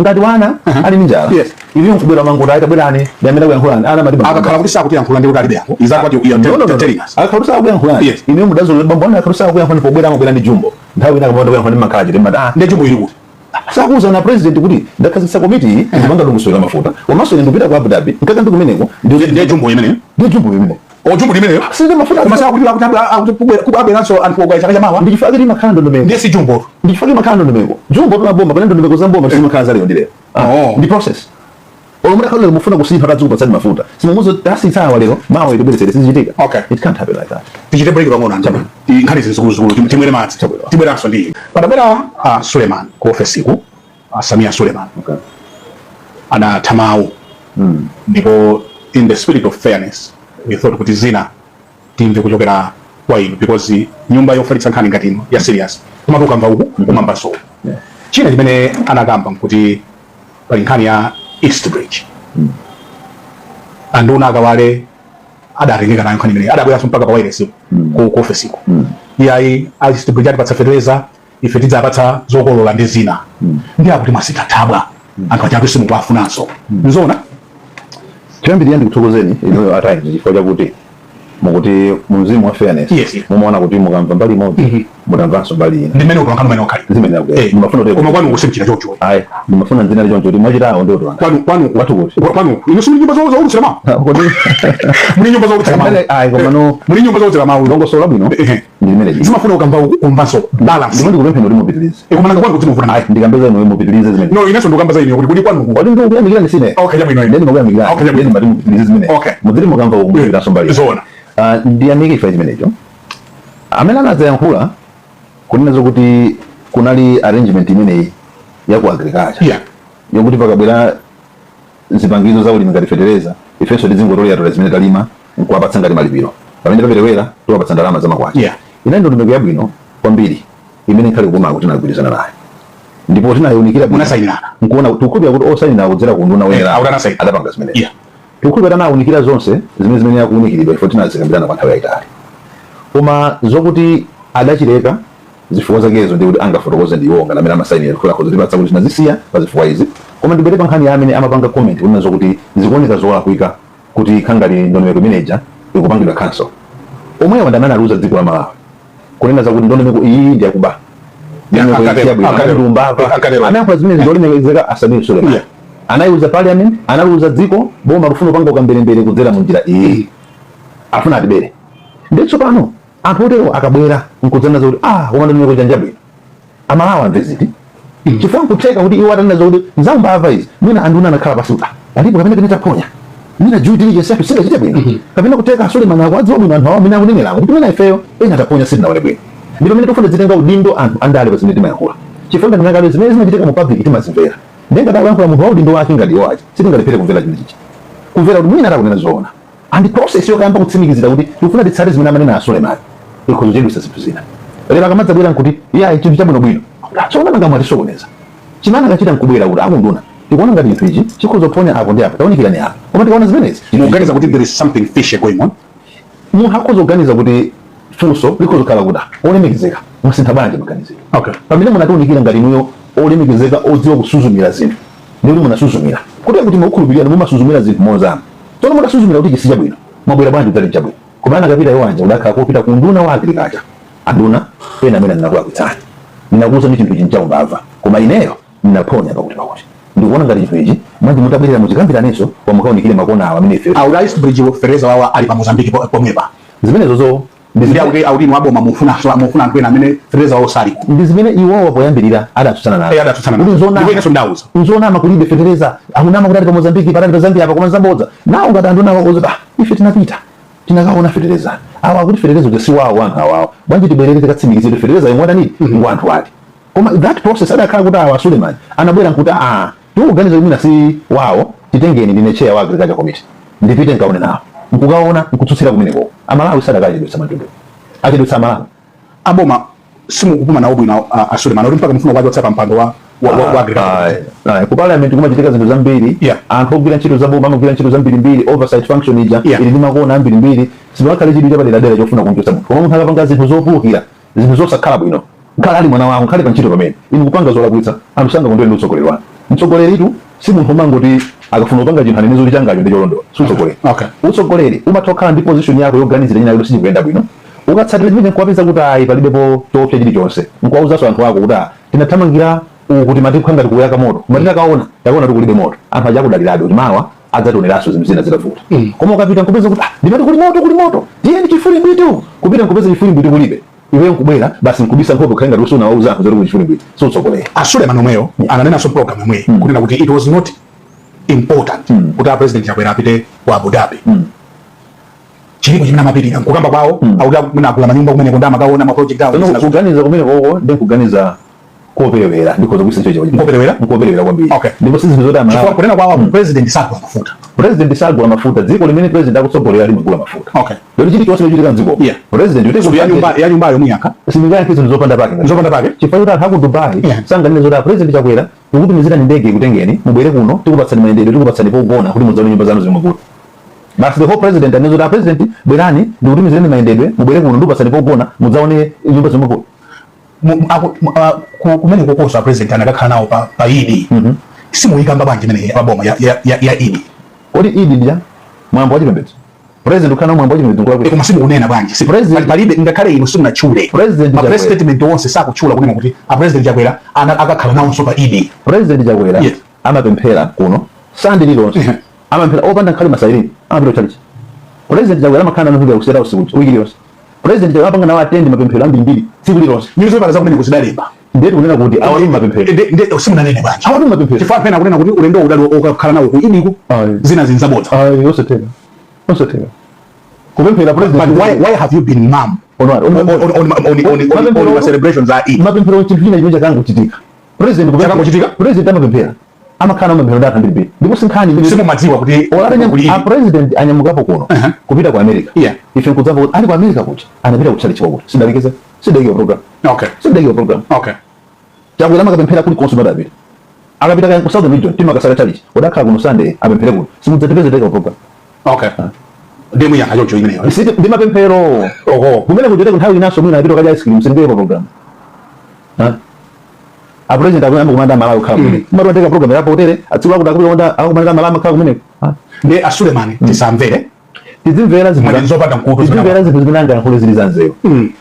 Ngati wana ali ndi njala, iliyo nkubwera mangota aita bwerani ndi amene akuyankhulani, ana mati Akakhala kuti sakuti yankhula ndi kuti alibe yankho. Is that what you are No, no, no, no. telling us? Akakhala kuti sakuyankhulani, ine mudazolo bambo anu akakhala sakuyankhulani, pobwera amabwera ndi jumbo. Nthawi ina akamapanda kuyankhula ndi makhala chete, mati ah. Ndi jumbo ili kuti? Sakuuza na president kuti ndakhazikitsa komiti iyi ndikupanga dongosolo la mafuta, komanso ine ndikupita ku Abu Dhabi nkakambi kumeneko. Ndiye jumbo imeneyo? Ndiye jumbo imeneyo. O, jumbo limeneyo. Sinde mafuta. Koma sakuti akuti abweranso anthu ogwa chaka chamawa. Ndi chifukwa kuti imakhala ndondomeko. Ndiye si jumbo. Ndi chifukwa imakhala ndondomeko. Jumbo tuna bomba pane ndondomeko za mboma zimakhala za lero ndi lero. Ah, ndi process. Olo mutakhala lero mufuna kusintha tadzikupatsani mafuta, simumuzo tasintha awa lero, mawa itibweretsere, sizichitika. It can't happen like that. Tichite break pang'ono anthu. Nkhani zizikuluzikulu, timwere madzi. Chabwino. Tibweranso ndi padabwera Suleiman ku ofesiku, Samia Suleiman anatha mawu, ndipo in the spirit of fairness we thought kuti zina timve kuchokera kwa inu, because nyumba yofalitsa nkhani ngati ino ya serious kumati ukamva uku umamvanso uku. China chimene anakamba nkuti pali nkhani ya East Bridge. Anduna akawale adatengeka nayo nkhani imeneyi, adabweranso mpaka pa wireless ku ofesiko. Iyayi, a East Bridge atipatsa fetereza, ife tidzapatsa zokolola ndi zina. Ndi akuti mwasitha thabwa, anthu achabe simukuwafunanso. Nzona? Choyambirira ndikuthokozeni inuyo a Times chifukwa chakuti mukuti mu mzimu wa fairness mumaona kuti mukamva mbali imodzi mutamvanso mbali ina. Ndi mmene utolankhani umene wakhalira. Zimene akuyera. Ndimafuna kuti Koma kwanu kusimchita chocho. Ayi, ndimafuna nzina choncho kuti mwachitawo ndi utolankhani. Kwanu Kwathu kuti? Kwanu inu simuli nyumba zoulutsira mawu. Kodi Muli nyumba zoulutsira mawu. Ayi, koma no. Muli nyumba zoulutsira mawu. Dongosolo labwino ndi limene lili. Zimafuna ukamva uku kumvanso balance. Ndipo ndikupempheni kuti mupitirize. Koma nanga kwanu kuti muvuna? Ayi, ndikambeza inuyo mupitirize zimene. No, inenso ndikukamba za inu kuti kwanu. Kodi ndikuyamikira ndisine? Okay, chabwino inu. Ndeni ndikuyamikira. Okay, chabwino. Ndeni mati mupitirize zimene. Mudziti mukamva uku mupitiranso mbali ina. Zoona. Ah, ndiyamike chifukwa chimenecho. Amene anadzayankhula kunena zokuti kunali arrangement imeneyi ya ku agriculture yokuti pakabwera zipangizo za ulimi ngati fetereza, ifenso tizingotolera zimene talima nkuwapatsa ngati malipiro, pamene paperewera tiwapatsa ndalama za makwacha, inali ndondomeko yabwino kwambiri imene nkhale kukomako tinagwirizana nayo. Ndipo tinayunikira bwino. Munasayinirana. Nkuona tikukhulupirira kuti osayinira kudzera ku nduna woyenera Akuti anasayina. adapanga zimenezi. Yeah. Tikukhulupirira anawunikira zonse zimene akuwunikiridwa, ifo tinazikambirana kwa nthawi yayitali. Koma zokuti adachileka, zifukwa zakezo ndi kuti angafotokoze ndi iwo ngati amene amasayinira, kuzitipatsa kuti tinazisiya pa zifukwa izi. Koma ndibwere pa nkhani ya amene amapanga comment kunena zokuti zikuoneka zolakwika kuti khangati ndondomeko imeneja ikupangidwa cancel. Omwewa ndi amene aluza dziko la Malawi kunena zakuti ndondomeko iyi ndi yakuba. Ndondomeko iyi Ankatero, siyabwino, ankatero. ndi umbava. Ankatero. Anayankhula zimene zolemekezeka a Sameer Suleman. Anayiuza parliament, analuza dziko, boma lufuna kupanga ukamberembere kudzera mu njira iyi, afuna atibere. Ndi tsopano anthu otero akabwera nkudzana zakuti koma ndondomeko chanjabwino, Amalawi amve ziti? Chifukwa nkutheka kuti iwo atanena zakuti nzaumbava izi, mwina anduna anakhala pasi kuti palipo kapena pene taphonya, mwina due diligence yathu sidachite bwino, kapena kutheka Suleiman akuwadziwa bwino anthu awo amene akuneneramo kuti mwina ifeyo ena taphonya, sitinaone bwino. Ndi pamene tikufuna zitenga udindo anthu andale pa zimene timayankhula, chifukwa ngati nakale zimene zimachitika mu public timazimvera. Ndiye ngati akuyankhula munthu wa udindo wake ngati iwo aja, sitingalephere kumvera chimene chichi, kumvera kuti mwina atakunena zoona. And process yokayamba kutsimikizira kuti tikufuna titsate zimene amanena a Suleiman ikhoza kuchedwetsa zinthu zina. Lero akamadzabwera nkuti iya, chinthu chabwinobwino, tsoona nanga mwatisokoneza. Chimene akachita nkubwera kuti akunduna, tikuona ngati chinthu ichi chikhoza kuphonya apo ndi apo, tawunikirani apo, koma tikaona zimenezi Mukuganiza kuti there is something fishy going on? Munthu akhoza kuganiza kuti funso likhoza kukhala kuti olemekezeka, mwasintha bwanji maganizidwe pamene munatiunikira ngati inuyo olemekezeka odziwa kusuzumira zinthu? Ndikuti munasuzumira kuti mukukhulupirira mumasuzumira zinthu mozama. Tsono mutasuzumira kuti chisi chabwino, mwabwera bwanji kudzati chabwino? Koma anakapita iwo anja kudakhala kopita ku nduna wa agriculture, anduna, pena amene ndinakulakwitsani, ndinakuwuza ndi chinthu ichi nchaumbava, koma ineyo ndinaphonya pakuti pakuti ndikuona ngati chinthu ichi mwanji mutabwerera muchikambiranenso kwa mukaunikire makona awa amene ife Au Rice Bridge fereza wawa ali pa Mozambique pomwepa. Zimenezozo ndi akuti inu aboma mufuna anthu ena amene fereza wawo sali. Ndi zimene iwowa poyambirira adatsutsana nazo. Eh, adatsutsana nazo. Kuti nzonama. Ndipo inenso ndauza. Nzonama, kulibe fetereza, akunama kuti ali pa Mozambique, patali pa Zambia apa, koma nzabodza. Nawo ngati anthu nawo akuti ife tinapita tinakaona fetereza, awa akuti fetereza uja si wawo anthu awawo, bwanji tibwerere tikatsimikizire fetereza yomwe atanini ngwa anthu ati? Koma that process adakhala kuti awa Suleiman anabwera nkuti tikuganiza kuti mwina si wawo, titengeni, ndine chair wa agriculture committee, ndipite nkaone nawo, nkukaona nkutsutsira kumeneko, Amalawi sadakachedwetsa matundu achedwetsa Amalawi. Aboma simukupuma nawo bwino a Suleiman kuti mpaka mufuna kuwachotsa pa mpando wa agriculture? Ayi, ku parliament kumachitika zinthu zambiri. Anthu ogwira ntchito zaboma amagwira ntchito zambirimbiri, oversight function ija ili ndi makona ambirimbiri. Sipangakhale chidwi chapaderadera chofuna kumchotsa munthu, koma munthu akapanga zinthu zopulukira, zinthu zosakhala bwino, nkhale ali mwana wako, nkhale pa ntchito pamene inu kupanga zolakwitsa, anthu sangakondwere ndi utsogoleri wanu. Mtsogoleritu si munthu umangoti akafuna kupanga chinthu anene zoti changacho ndi cholondola, si utsogoleri. Utsogoleri umatha kukhala ndi position yako yoganizira china kuti sichikuyenda bwino, ukatsatira chimene nkuwapeza kuti ayi, palibepo choopsa chilichonse, nkuwawuzanso anthu ako kuti tinathamangira uku kuti matikha ngati kuyaka moto, koma titakaona takaona kuti kulibe moto. Anthu aja akudalirabe kuti mawa adzationeranso zinthu zina zitavuta. Koma ukapita nkupeza kuti ndimati kuli moto, kuli moto, tiyeni chifuli mbwiti, kupita nkupeza chifuli mbwiti kulibe, iweyo nkubwera basi nkubisa nkhope kukhale ngati usunawauza anthu zoti kuli chifuli mbwiti, si utsogoleri. A Suleiman omweyo ananenanso program yomweyi kunena kuti it was not important kuti a President Chakwera apite ku Abu Dhabi. Chilipo chimene amapitira nkukamba kwawo, akuti mwina agula manyumba kumeneko ndi amakaona ma project awo. Tsono kuganiza kumene koko ndi kuganiza koperewera, ndikhoza kuisa ntchito. Nkoperewera? Nkoperewera kwambiri. Ndipo si zinthu zoti Chifukwa Amalawi kunena kwawo, president sagula mafuta. President sagula mafuta. Dziko limene president akutsogolera limagula mafuta. Lero chilichonse chochitika mdziko, president So ya nyumbayo muyankha? Sindingayankhe zinthu zopanda pake. Zopanda pake? Chifukwa choti anthu aku Dubai sanganene zoti a President Chakwera, tikutumizirani ndege ikutengeni mubwere kuno, tikupatsani mayendedwe, tikupatsani pogona kuti mudzaone nyumba zanu zimwe kuti basi the whole president anene zoti a President bwerani, ndikutumizireni mayendedwe, mubwere kuno, ndikupatsani pogona, mudzaone nyumba zimwe kuti Kumene kokoso a president anakakhala nawo pa Idi. Simuyikamba bwanji imene aboma ya Idi? Kodi Idi ndija mwambo wa chipembedzo? President ukhala nawo mwambo wa chipembedzo nkulakwitsa? Koma simukunena bwanji? Palibe ngakhale inu simunatchule. President Ma press Chakwera. statement onse sakutchula kunena kuti a President Chakwera akakhala nawonso pa Idi. President Chakwera amapemphera kuno Sande lilonse. Amapemphera opanda nkhale masairini, amapita kutchalichi. President Chakwera amakhala nanu ku State House kuja wiki iliyonse. President Chakwera amapanga nawo attend mapemphero ambirimbiri tsiku lilonse. Newspaper zakumene kuzidalemba. Ndiye tikunena kuti awali mapemphero. Nde simunanene bwanji? Awali mapemphero. Chifukwa anthu ena akunena kuti ulendo udali okakhala nawo ku Idiku, zina zinzabodza. Ayi, osatheka, osatheka kupemphera president. But why have you been mum on your celebrations a Eid? Mapemphero chinthu china chimene chakangochitika. President kupemphera. Chakangochitika? President amapemphera, amakhala nawo mapemphero ndi anthu ambirimbiri, ndipo si nkhani imene Simumadziwa kuti kuli a Idi? President anyamukapo kuno kupita ku America, ife nkudzamva kuti ali ku America kuja anapita kutchalichi kwakuti. Sidalekeza, sidaike program. Sidaike program. Chakwera amakapemphera kulikonse madapita. Akapita kaya ku Southern Region, timakasaka chalichi, udakhala kuno Sunday apemphere kuno, simudzatipeze teka program. Okay, ndiye muyankha choncho imeneyo? Siti ndi mapemphero. Oho. Kumene kuchoteka nthawi inanso mwina apita kadya ice cream, sindipeke pa program. Ha? A president akuyamba kumanda Malawi kukhala kumene mmateka program yapo utere atsiku akuti akupita kumanda akukumanda Malawi kukhala kumene. Ha? Ndiye a Suleiman tisamvere? Tizimvera zinthu. Mwati nzopanda mkutu. Tizimvera zinthu zimene angayankhule zili za nzeru.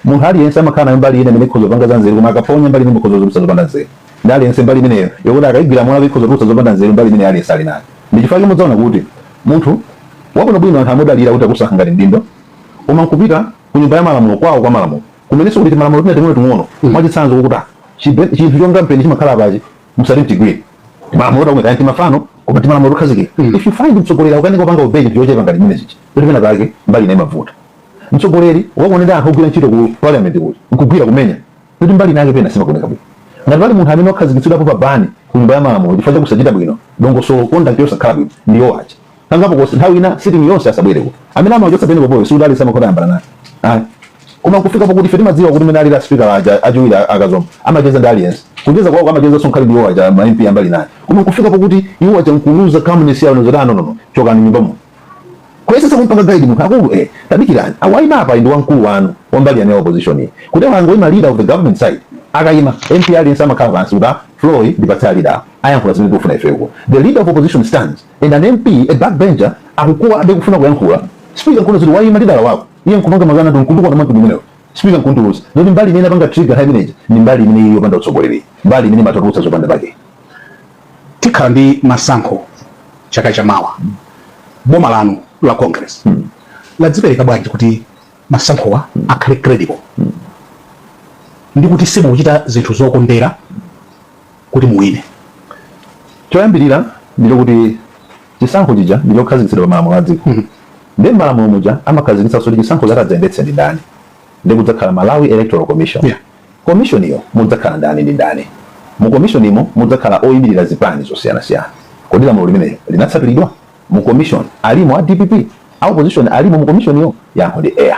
Munthu aliyense amakhala nayo mbali ina imene ikhoza kupanga za nzeru, koma akaponya mbali imene ikhoza kutulutsa zopanda nzeru. Ndi aliyense mbali imeneyo yokuti akayigwira mola ikhoza kutulutsa zopanda nzeru, mbali imene aliyense ali nayo. Ndi chifukwa chake mudzaona kuti munthu wabwinobwino anthu amudalira kuti akusankha ngati mdindo, koma nkupita ku nyumba ya malamulo kwawo kwa malamulo kumenenso kuti malamulo tina ting'ono ting'ono, mwachitsanzo kukuti chinthu chonga mpeni chimakhala pachi, musati mtigwire, malamulo takumwe kaya timafano, koma timalamulo tokhazikika. If you find mtsogoleri akukanika kupanga obey chinthu chochepa ngati chimene chichi, kuti pena pake mbali ina imavuta. Mtsogoleri wakuonera anthu ogwira ntchito ku parliament kuti nkugwira kumenya, kuti mbali inake pena simakuoneka bwino. Ngati pali munthu amene wakhazikitsidwapo pa ban ku nyumba ya malamulo chifukwa chakusachita bwino, dongosolo, conduct yosakhala bwino, ndiyo aja kangapo kosi nthawi ina sitting yonse asabwereko. Amene amachotsa pene popoyo sikuti ali samakhota yambana naye, ayi, koma kufika pokuti ife timadziwa kuti mene alira speaker aja achiwiri akazomba amacheza ndi aliyense, kucheza kwawo amacheza sonkhali ndiwo aja ma MP ambali naye, koma kufika pokuti iwo aja nkuluza calmness yawo nozoti, "Ah, no, no, no, chokani nyumba muno," kuyesesa kumpanga guide munthu akulu, tadikirani, awayima apa ndi wamkulu wanu wambali yanu ya opposition iyi, kuti akangoyima leader of the government side, akayima MP aliyense amakhala pansi kuti, "Ah, floor iyi ndipatse a leader, ayankhula zimene tikufuna ifeko." The leader of opposition stands and an MP, a backbencher, akukuwa abe kufuna kuyankhula. Speaker nkuna zoti wayima leader wako, iye nkupanga makana nkuntukwana mwantu kumenewo, speaker nkuntuluza. Zoti mbali imene apanga trigger nthawi imeneyi ndi mbali imene iyo yopanda utsogoleri, mbali imene imatulutsa zopanda pake. Tikhala ndi masankho chaka chamawa. Boma lanu la Congress ladzipereka bwanji kuti masankhowa akhale credible ndi kuti simukuchita zinthu zokondera kuti muwine? Choyambirira ndilo kuti chisankho chija ndi chokhazikitsidwa pa malamulo a dziko. Ndi malamulo muja amakhazikitsanso kuti chisankho chakadzayendetse ndi ndani, ndi kudzakhala Malawi Electoral Commission. Commission iyo mudzakhala ndani ndi ndani mu commission imo? Mudzakhala oyimirira zipani zosiyanasiyana. Kodi lamulo limenelo linatsatiridwa? Mu commission alimo a DPP, a opposition alimo mu commission iyo? Yankho ndi eya.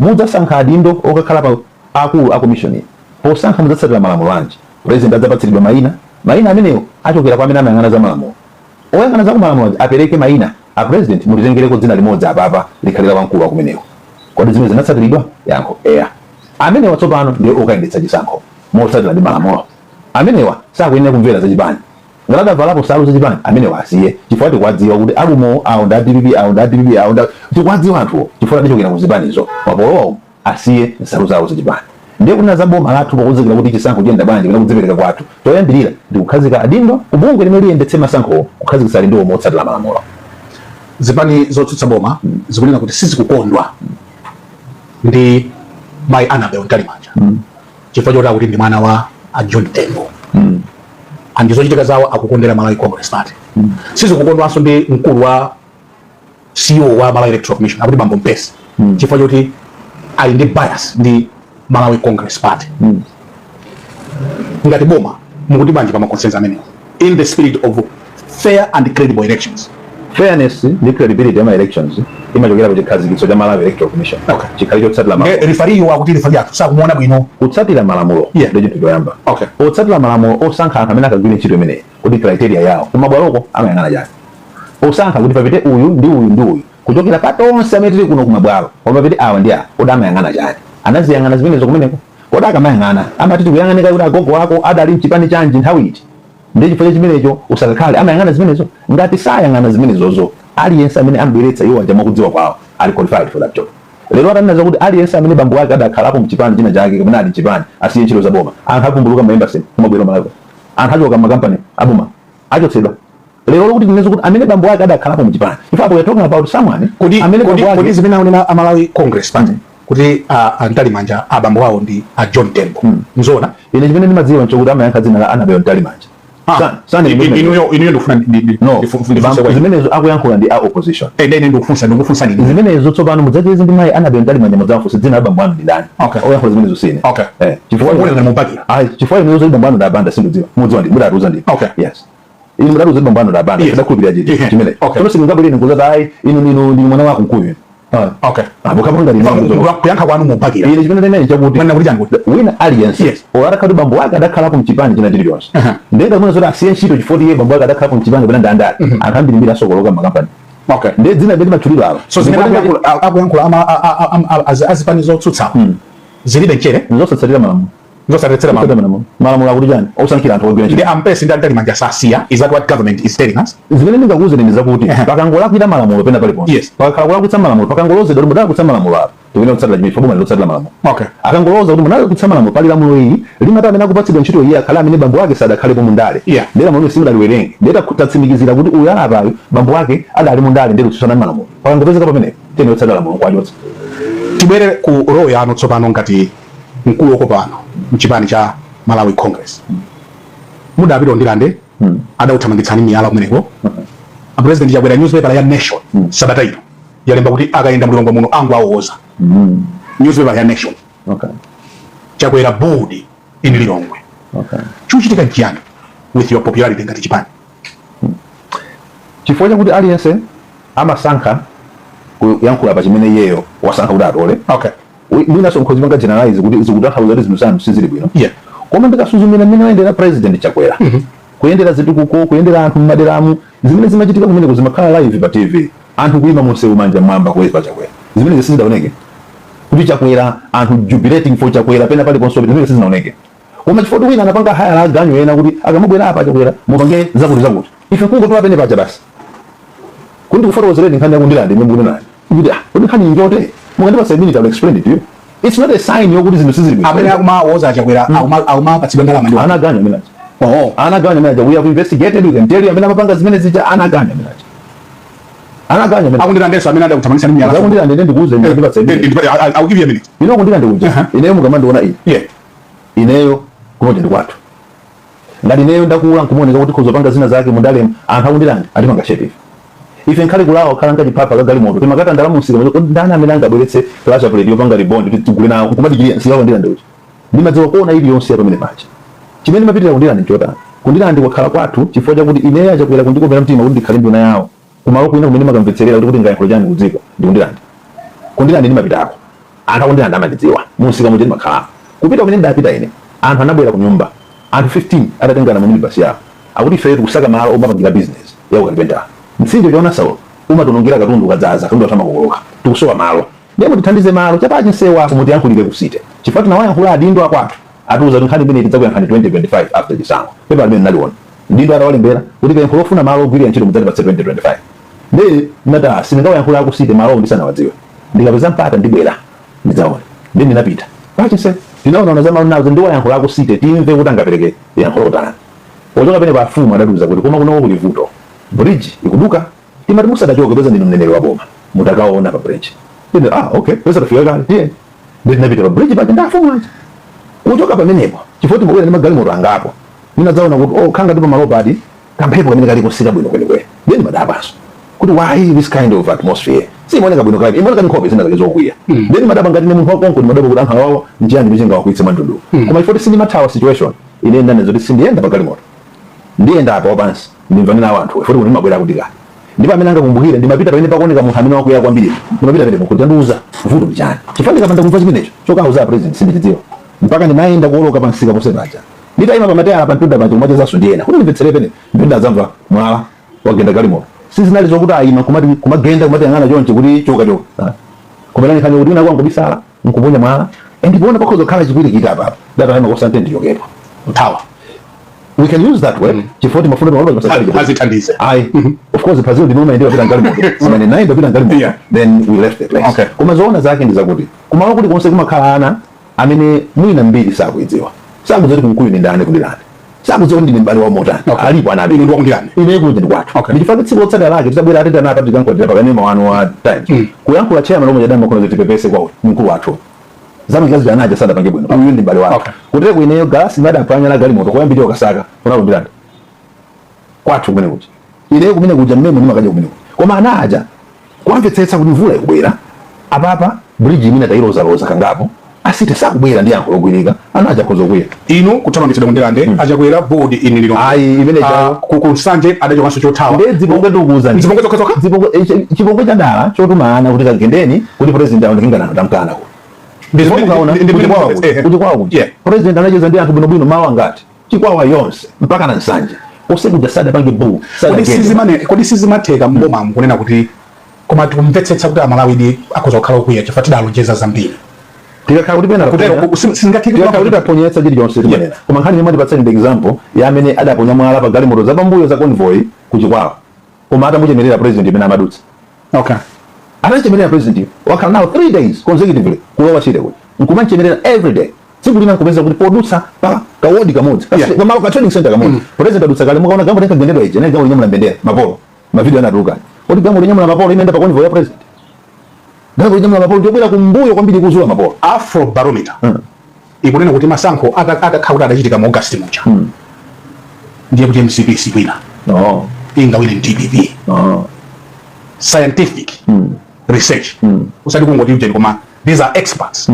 Mudzasankha adindo okakhala pa akulu a commission iyi. Posankha mudzatsatira malamulo anji? President adzapatsidwa mayina. Mayina amenewo achokera kwa amene amayang'ana za malamulo. Oyang'ana za kumalamulo apereke mayina a president, "Mutitengereko dzina limodzi apapa, likhalira wamkulu wakumeneko." Kodi zimene zinatsatiridwa? Yankho eya. Amenewa tsopano ndiye okayendetsa chisankho motsatira ndi malamulo. Amenewa sakuyenera kumvera zachipani. Ngati adavalapo salu zachipani, amenewa asiye, chifukwa tikuwadziwa kuti alumo awo ndi a DPP, awo ndi a DPP, awo ndi tikuwadziwa anthuwo chifukwa adachokera ku zipanizo. Mapolowa umu asiye nsalu zawo zachipani. Ndiye kunena za boma lathu pokonzekera kuti chisankho chiyenda bwanji kapena kudzipereka kwathu, choyambirira ndi kukhazika adindo kubungwe limene liyendetse masankhowo, kukhazikitsa adindowo motsatira malamulo. Zipani zotsutsa boma zikunena kuti sizikukondwa ndi mayi Annabel Mtalimanja chifukwa choti akuti ndi mwana wa a John Tembo and zochitika zawo akukondera Malawi Congress Party. Sizikukondwanso ndi mkulu wa CEO wa Malawi Electoral Commission, akuti Bambo Mpesi, chifukwa choti ali ndi bias ndi Malawi Congress Party. Ngati boma mukuti bwanji pa ma concerns amenewo in the spirit of fair and credible elections? Fairness ndi credibility ya ma elections imachokera ku chikhazikitso cha Malawi Electoral Commission. Chikhali chotsatira malamulo. Referee akuti referee athu sakumuona bwino. Kutsatira malamulo ndi chinthu choyamba. Potsatira malamulo osankha anthu amene akagwire ntchito imeneyi, kuti criteria yawo kumabwaloko amayang'ana chani osankha kuti papite uyu ndi uyu ndi uyu kuchokera pa tonse amene tili kuno kumabwalo, koma papite awa ndi awa, kodi amayang'ana chani? Anaziyang'ana zimenezo kumeneko? Kodi akamayang'ana amati tikuyang'anika kuti agogo ako adali mchipani chanji nthawi iti, ndi chifukwa cha chimenecho usakakhale? Amayang'ana zimenezo? Ngati sayang'ana zimenezozo, aliyense amene ambweretsa iwo aja mwakudziwa kwawo ali qualified for that job. Lero atanena zakuti aliyense amene bambo ake adakhalapo mchipani china chake kapena ali mchipani asiye ntchito za boma, anthu avumbuluka ma embassy kumabwera Malawi, anthu achoka makampani aboma achotsedwa. Lero lokuti tinene kuti amene bambo ake adakhalapo mchipani, if we are talking about someone Kodi amene kodi, bambo kodi ake zimene akunena a Malawi Congress Party kuti a Mtalimanja abambo awo ndi a John Tembo nzona? Ine chimene ndimadziwa nchokuti amayankha dzina la Annabel Mtalimanja. Inuyo ndikufuna No, ndifunse kwa inu. Zimenezo akuyankhula ndi a opposition. Ine ndikufunsa nini? Zimenezo tsopano mudzacheze ndi mayi Annabel Mtalimanja, mudzawafunse dzina la bambo anu ndi ndani. Oyankhula zimenezo sine. Chifukwa ngati mubakira. Ayi, chifukwa inuyo zoti bambo anu ndabanda sindidziwa, mudziwa ndi mudatiuza ndi yes, inu mudatiuza bambo anu ndabanda. Ndakhulupirira chiti chimene. Tsono sindingabwere nkuzati ayi, inu ndinu mwana wako mkuyu. Ah. Okay. Apo ngati Kuyankha kwanu mupakira. Ine chimene ndinene chakuti Mwanena kuti chani kuti? Wina aliyense or atakhala kuti bambo ake adakhalapo mchipani china chilichonse, ndenda mwina zoti asiye ntchito chifukwa iye bambo ake adakhalapo mchipani kapena ndandale, anthu ambirimbiri asokoloka makampani. Ndiye dzina limene limatchulidwa apa So zimene akuyankhula azipani zotsutsawo zilibe mchere? Zosatsatira malamulo. Zosatsatira malamulo. Malamulo. Malamulo akuti chani osankhira anthu ogwira Ndi ntchito? Ampesi ndi a Mtalimanja sasiya? Is that what government is telling us? Zimene ndingakuwuzeni ndi zakuti pakangolakwira malamulo pena paliponse, pakakhala kulakwitsa malamulo, pakangolozedwa kuti mudalakwitsa malamulo apa, tikuyenera kutsatira chimene boma lotsatira malamulo. Akangoloza kuti munalakwitsa malamulo, pali lamulo ili limati amene akupatsidwa ntchito iye akhale amene bambo ake sadakhalepo mundale. Ndiye lamulo simudaliwerenge, ndiye tatsimikizira kuti uyu alapayo bambo ake adali mundale, ndiye kutsutsana ndi malamulo. Pakangopezeka pamenepo, tiyeni kutsatira lamulo kwachotsa. Tibwere ku role yanu tsopano ngati mkulu wokopano mchipani cha Malawi Congress. Mudapita Ndirande, adauthamangitsani miyala kumeneko. A President Chakwera, newspaper ya Nation sabata ino yalemba kuti akayenda mulilongwe muno angu awoza. Newspaper ya Nation. Chakwera booed in Lilongwe. Chikuchitika nchiyani with your popularity ngati chipani? Chifukwa chakuti aliyense amasankha kuyankhula pa chimene iyeyo wasankha kuti atole. Mwinanso nkhozi panga generalize kuti zikutanthauza kuti zinthu zanu sizili bwino. Koma ndikasuzumira mmene wayendera President Chakwera, kuyendera zitukuko, kuyendera anthu mmaderamu, zimene zimachitika kumeneko zimakhala live pa TV, anthu kuyima munsewu manja mwamba kuweza Chakwera, zimene sizidaoneke kuti Chakwera, anthu jubilating for Chakwera pena paliponso, zimene sizinaoneke. Koma chifukwa kuti wina anapanga hire aganyu ena kuti akamabwera apa Chakwera mupange zakuti zakuti, ife kungotola pene paja basi. Kuti ndikufotokozereni nkhani yaku Ndirande imene mukunenayo kuti, ah, kuti nkhani njote, mukandipatsa a minute, I will explain it to you. It's not a sign yokuti zinthu sizili bwino. Amene akumawoza Chakwera akumapatsidwa ndalama ndi Anaganyu amene aja. Anaganyu amene aja. We have investigated, we can tell you amene amapanga zimene zija. Anaganyu amene aja, anaganyu amene Aku Ndirandenso amene adakuthamangitsani miyala? Zaku Ndirande, ine ndikuuze, ndipatsa a minute. I'll give you a minute. Ino ku Ndirande kuja, ineyo mukamandiona ine, ineyo kunoja ndi kwathu. Ngati ineyo ndakula nkumaoneka kuti khozo panga zina zake mundalema, anthu aku Ndirande atipanga shape ife. Ife nkhale kulawa kukhala ngachipapa kagalimoto, timakata ndalama msika kuti ndani amene angabweretse pressure plate yopanga rebond kuti tigule nawo, nkumadikirira msika wa Ndirande uja. Ndimadziwa kona iliyonse ya pamene paja. Chimene ndimapitira ku Ndirande nchotani? Ku Ndirande kwakhala kwathu chifukwa chakuti ineyo aChakwera kundikomera mtima kuti ndikhale nduna yawo. Kumalo kwina kumene makamvetserera kuti ngayankhule chani kudziko ndi ku Ndirande. Ku Ndirande ndimapitako, anthu aku Ndirande amandidziwa, mumsika muja ndimakhalako. Kupita kumene ndidapita ine, anthu anabwera ku nyumba, anthu 15 atatengana mu minibus yawo, akuti ifeyo tikusaka malo omapangira business ya ukalipentala, mtsinje uchaona Saulo umatonongera katundu, ukadzaza katundu athu amakokoloka, tikusowa malo, ndiye mutithandize malo chapachi msewu apo, mutiyankhulire ku city, chifukwa tinawayankhula adindo akwathu, atiuza kuti nkhani imene tidzakuyankhani 2025 after chisankho. Pepa limene ndinaliona, mdindo atawalembera kuti pempho lofuna malo ogwirira ntchito mudzatipatse 2025. Ndiye ndinati, ah, sindingawayankhula aku city malo ndisanawadziwe, ndikapeza mpata ndibwera ndidzaona. Ndi ndinapita pachinse, ndinaonaona za malo nazo, ndiwayankhula aku city, timve kuti angapereke yankho lotani. Pochoka pene pa afumu adatiuza kuti koma kunoko kuli vuto, bridge ikuduka, timati musadachoke peza ndinu mneneri wa boma, mutakaona pa bridge. Ine, ah, okay, peza tafika kale, tiye. Ndi tinapita pa bridge paja ndi afumu aja. Kuchoka pamenepo, chifukwa timabwera ndi magalimoto angapo, ndinadzaona kuti, oh, khanga ndi pamalopo adi kamphepo kamene kali kusika bwino kwenikweni. Ndiye ndimadabwanso kuti why this kind of atmosphere? Simaoneka bwino kale, imaoneka ndi nkhope zina zake zokwiya. Ndiye ndimadabwa, ngati ine munthu wakonko, ndimadabwa kuti anthu awawa nchiyani chingawakwiitse mwamtundu. Koma chifukwa sindimathawa situation, ine ndane zoti sindiyenda pa galimoto, ndiyenda apa wapansi, ndimvane nawo anthu, chifukwa kuti ndimabwera kuti kale. Ndipo amene angakumbukire, ndimapita pamene pakuoneka munthu amene wakwiya kwambiri, ndimapita pamene kuti andiuza vuto ndi chani, chifukwa ndikapanda kumva chimenecho, chokauza president sindichidziwa. Mpaka ndimayenda kuoloka pa msika ponse paja, nditayima pamatayala pa mtunda paja kumachezanso ndi ena kuti ndimvetsere pene mpenda adzamva mwala wagenda galimoto. Sizinali zokuti ayima kumati kumagenda kumati yang'ana chonchi kuti choka choka. Ah. Koma nkhani kuti wina kwangobisala nkuponya mwala, ndipo pakhoza kukhala chipwirikiti apapa, ndatayima kosante ndichokepo. Kuthawa. We can use that word, chifukwa timafuna pamalo pasakali. Azithandize. Ayi, of course phazilo ndinoma ndiye wapita ngalimoto, koma naye ndapita ngalimoto. Then we left the place. Koma zoona zake ndi zakuti kumalo kuli konse kumakhala ana amene mwina mbiri sakuidziwa, sakudziwa kuti Kunkuyu ndi ndani ku Ndirande, sakudziwa kuti ndine m'bale wa motani. Alipo ana amene Inu ndi waku Ndirande. Ine kuja ndi kwathu. Ndichifukwa tsiku lotsatira lake titabwera atitana apa tikankhwatira pakanema wanu wa Times, kuyankhula chairman omwe chadama khona kuti tipepese kwa mkulu wathu, zamikazi anaja sadapange bwino, uyu ndi m'bale wathu. Kutero ineyo galasi imadaphwanya la galimoto koyambirira ukasaka kuna ku Ndirande kwathu kumene kuja. Ineyo kumene kuja mmemo ndimakadya kumene kuja. Koma ana aja kuamvetsetsa kuti mvula ikubwera apapa, bridge imene tayilozaloza kangapo, Asite sakubwera ndi yankho logwirika, ana akhoza kukwiya. Inu kuthamangitsidwa ku Ndirande, aChakwera board in Lilongwe. Ayi, imene Ku Nsanje adachokanso chothawa. Ndiye zipongwe ndikukuwuzani. Zipongwe zokhazokha? Zipongwe, chipongwe chadala chotuma ana kuti kagendeni kuti president aone kinganano tamkana kuti mukaona kuti kwawo kuti kwawo kuti president anacheza ndi anthu bwinobwino mawu angati, Chikwawa yonse mpaka na Nsanje osekuja sadapange bu Kodi sadagende. Kodi sizimatheka mbomamu kunena kuti koma tikumvetsetsa kuti Amalawi di akhoza kukhala okwiya chifukwa tidalonjeza zambiri? Tikakhala kuti pena Kutero sizingatheke tikakhala kuti taponyetsa chilichonse timanena, koma nkhani imwe ndipatseni ndi example ya amene adaponya mwala pa galimoto zapambuyo za convoy ku Chikwawa, koma atamuchemerera president imene amadutsa. Atachemerera president, wakhala nawo 3 days consecutively kulowa chile kuti nkumachemerera every day, tsiku lina nkupeza kuti podutsa pa kawodi kamodzi, pamalo ka training center kamodzi, president adutsa kale, mukaona galimoto inkagendedwa ija inali galimoto yonyamula mbendera, mapolo, mavideo anatuluka kuti galimoto yonyamula mapolo imayenda pa convoy ya president. Galimoto yonyamula mapolo ndiyobwera kumbuyo kwambiri kuzula mapolo. Afrobarometer ikunena kuti masankho atakhala kuti adachitika mu August muja, ndiye kuti MCP sikwina, no ingawine DPP. No. Scientific research, usati kungoti ujeni, koma these are experts.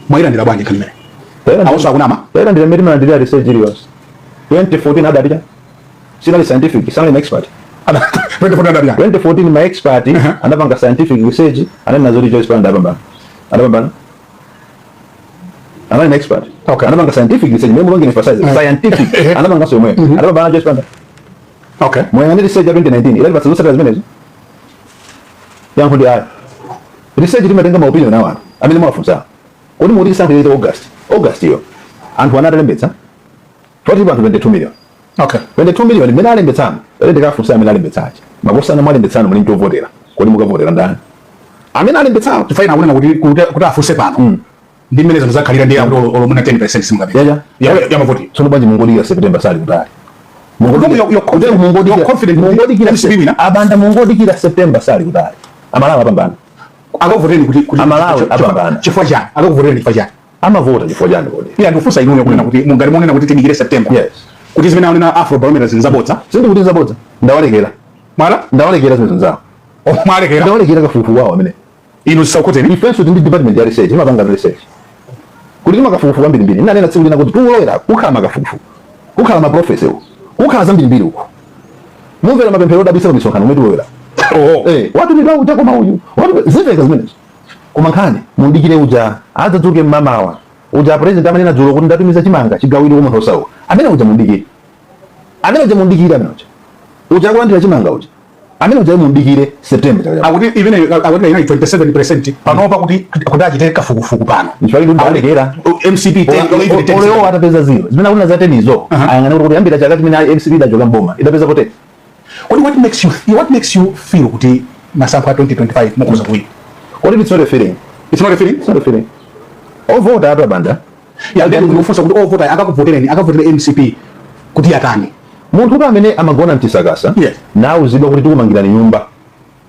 Mwayilandira bwanji nkhani imene? Awonso akunama? Tayilandira mmene timalandira research iliyonse. 2014 adati sinali scientific, sanali expert. 2014 adati? 2014 ma expert anapanga scientific research, ananena zoti Joyce Banda adapambana. Adapambana, anali ma expert. Anapanga scientific research mmene mulonge emphasize scientific, anapanganso yomweyo, adapambana Joyce Banda. Muyang'ane research ya 2019, idalipatsa zotsatira zimenezo? Yankho ndi ayi. Research timatenga ma opinion awo anthu amene mwafunsa. Kodi mukuti chisankho chaita August, August iyo anthu ana atalembetsa toti anthu 22 million, 22 million mmene alembetsano ere, ndikafunsa amene alembetsachi, makosana mwalembetsano muli mchovotera, kodi mukavotera ndani amene alembetsawo? Tifaina akunena kuti afunse pano ndi mmene zinthu zakhalira, ndi akuti olomuna 10% simungapeza Yaja. ya mavoti. Tsono bwanji mungodikira September, sali kutali. You're confident Mungodikira MCP wina? Abanda, mungodikira September, sali kutali, Amalawi apambana. Akavotereni kuti Amalawi apambana. Chifukwa chani? Akakuvotereni chifukwa chani? Amavota chifukwa chani kodi? Iya, ndikufunsa inuyo kunena kuti mungati munena kuti tidikire September, kuti zimene aonena Afrobarometer zinzabodza? Sindikuti zabodza, ndawalekera. Mwala? Ndawalekera zimene zawo. Mwalekera? Ndawalekera kafukufuku wawo amene. Inu zisakukhudzeni? Ifenso tindi department ya research, imapanga research kuti timakafukufuku ambirimbiri. Ndinanena tsiku lina kuti tikulowera kukhala makafukufuku, kukhala maprofesa uku, kukhala zambirimbiri uku, mumvera mapemphero odabwitsa pa misonkhano umene tikulowera. Watumidwa uja, koma uyu watu zimveka zimenezo, koma nkhani mundikire uja adzadzuke mmamawa uja president amanena dzulo kuti ndatumiza chimanga chigawiro kwa munthu osauka, amene uja mundikire, amene uja mundikire, amene uja uja akulandira chimanga uja, amene uja mundikire September chaka Akuti imene akuti inali 27% panopa, kuti achite kafukufuku pano. Nchifukwa kuti ndalekera. MCP 10, even 10. Olewo atapeza zero, zimene akunena za 10 izo, ayang'ane kuti kuyambira chaka chimene MCP idachoka mboma idapeza pote. Kodi what makes you feel kuti masankho a 2025 mukhoza kuwina? Kodi it's not a feeling. It's not a feeling? It's not a feeling. Ovota atu, abanda. Yeah, then ndikufunsa kuti ovota akakuvotereni, akavotere MCP kuti yatani? Munthu uti amene amagona mchisakasa nauzidwa kuti tikumangirani nyumba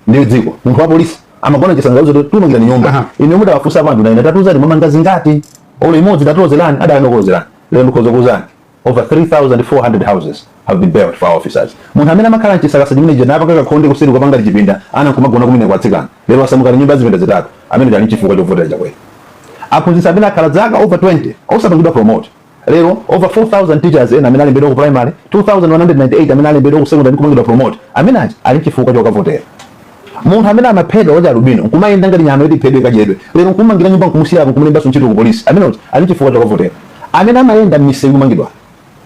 ndi dziko, munthu wa polisi amagona mchisakasa kuti tikumangirani nyumba, ine mudawafunsa anthu naine tatiuzani mwamanga zingati, olo imodzi tatiwozerani, adayanokozerani. Lero ndikhoza kuwuzani over 3400 houses have been built for our officers. Munthu amene amakhala mchisakasa chimene chija napanga kakhonde kuseri kupanga chipinda, ana nkumagona kumene kwatsikana, lero asamukani nyumba zipinda zitatu, amene ali chifukwa chovotera Chakwera. Aphunzitsi amene akhala zaka over 20 osapangidwa promote, lero over 4000 teachers ena amene alembedwa ku primary, 2198 amene alembedwa ku secondary kupangidwa promote, amene aja ali chifukwa chokavotera. Munthu amene amaphedwa wacha alubino nkumayenda ngati nyama yoti iphedwe ikadyedwe, lero nkumangira nyumba, nkumusiyapo, nkumulembanso ntchito ku polisi, amene uja ali chifukwa chokavotera. Amene amayenda m'misewu imangidwa,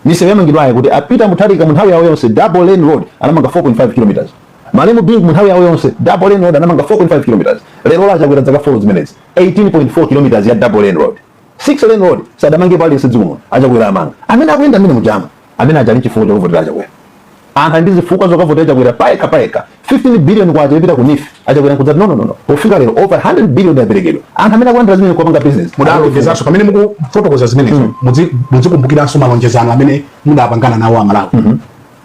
misewu yamangidwayo kuti apita Mutharika mu nthawi yawo yonse double lane road anamanga 4.5 kilometers, malemu Bingu mu nthawi yawo yonse double lane road anamanga 4.5 kilometers, lero lachakwera zaka 4 zimenezi 18.4 kilometers ya double lane road. 6 lane road sadamange paliyense dziko muno, achakwera amanga. Amene akuyenda amene mujama amene aja ali chifukwa chokavotera Achakwera. Anthu ali ndi zifukwa zokavotera Chakwera payekha payekha. 15 billion kwacha ipita ku NEEF, Achakwera nkudzati no, no, no, no. Pofika lero over 100 billion yaperekedwa. Anthu amene akulandira zimene kupanga business. Mudalonjezanso, pamene mukufotokoza zimenezo, mudzikumbukiranso malonjezano amene mudapangana nawo Amalawi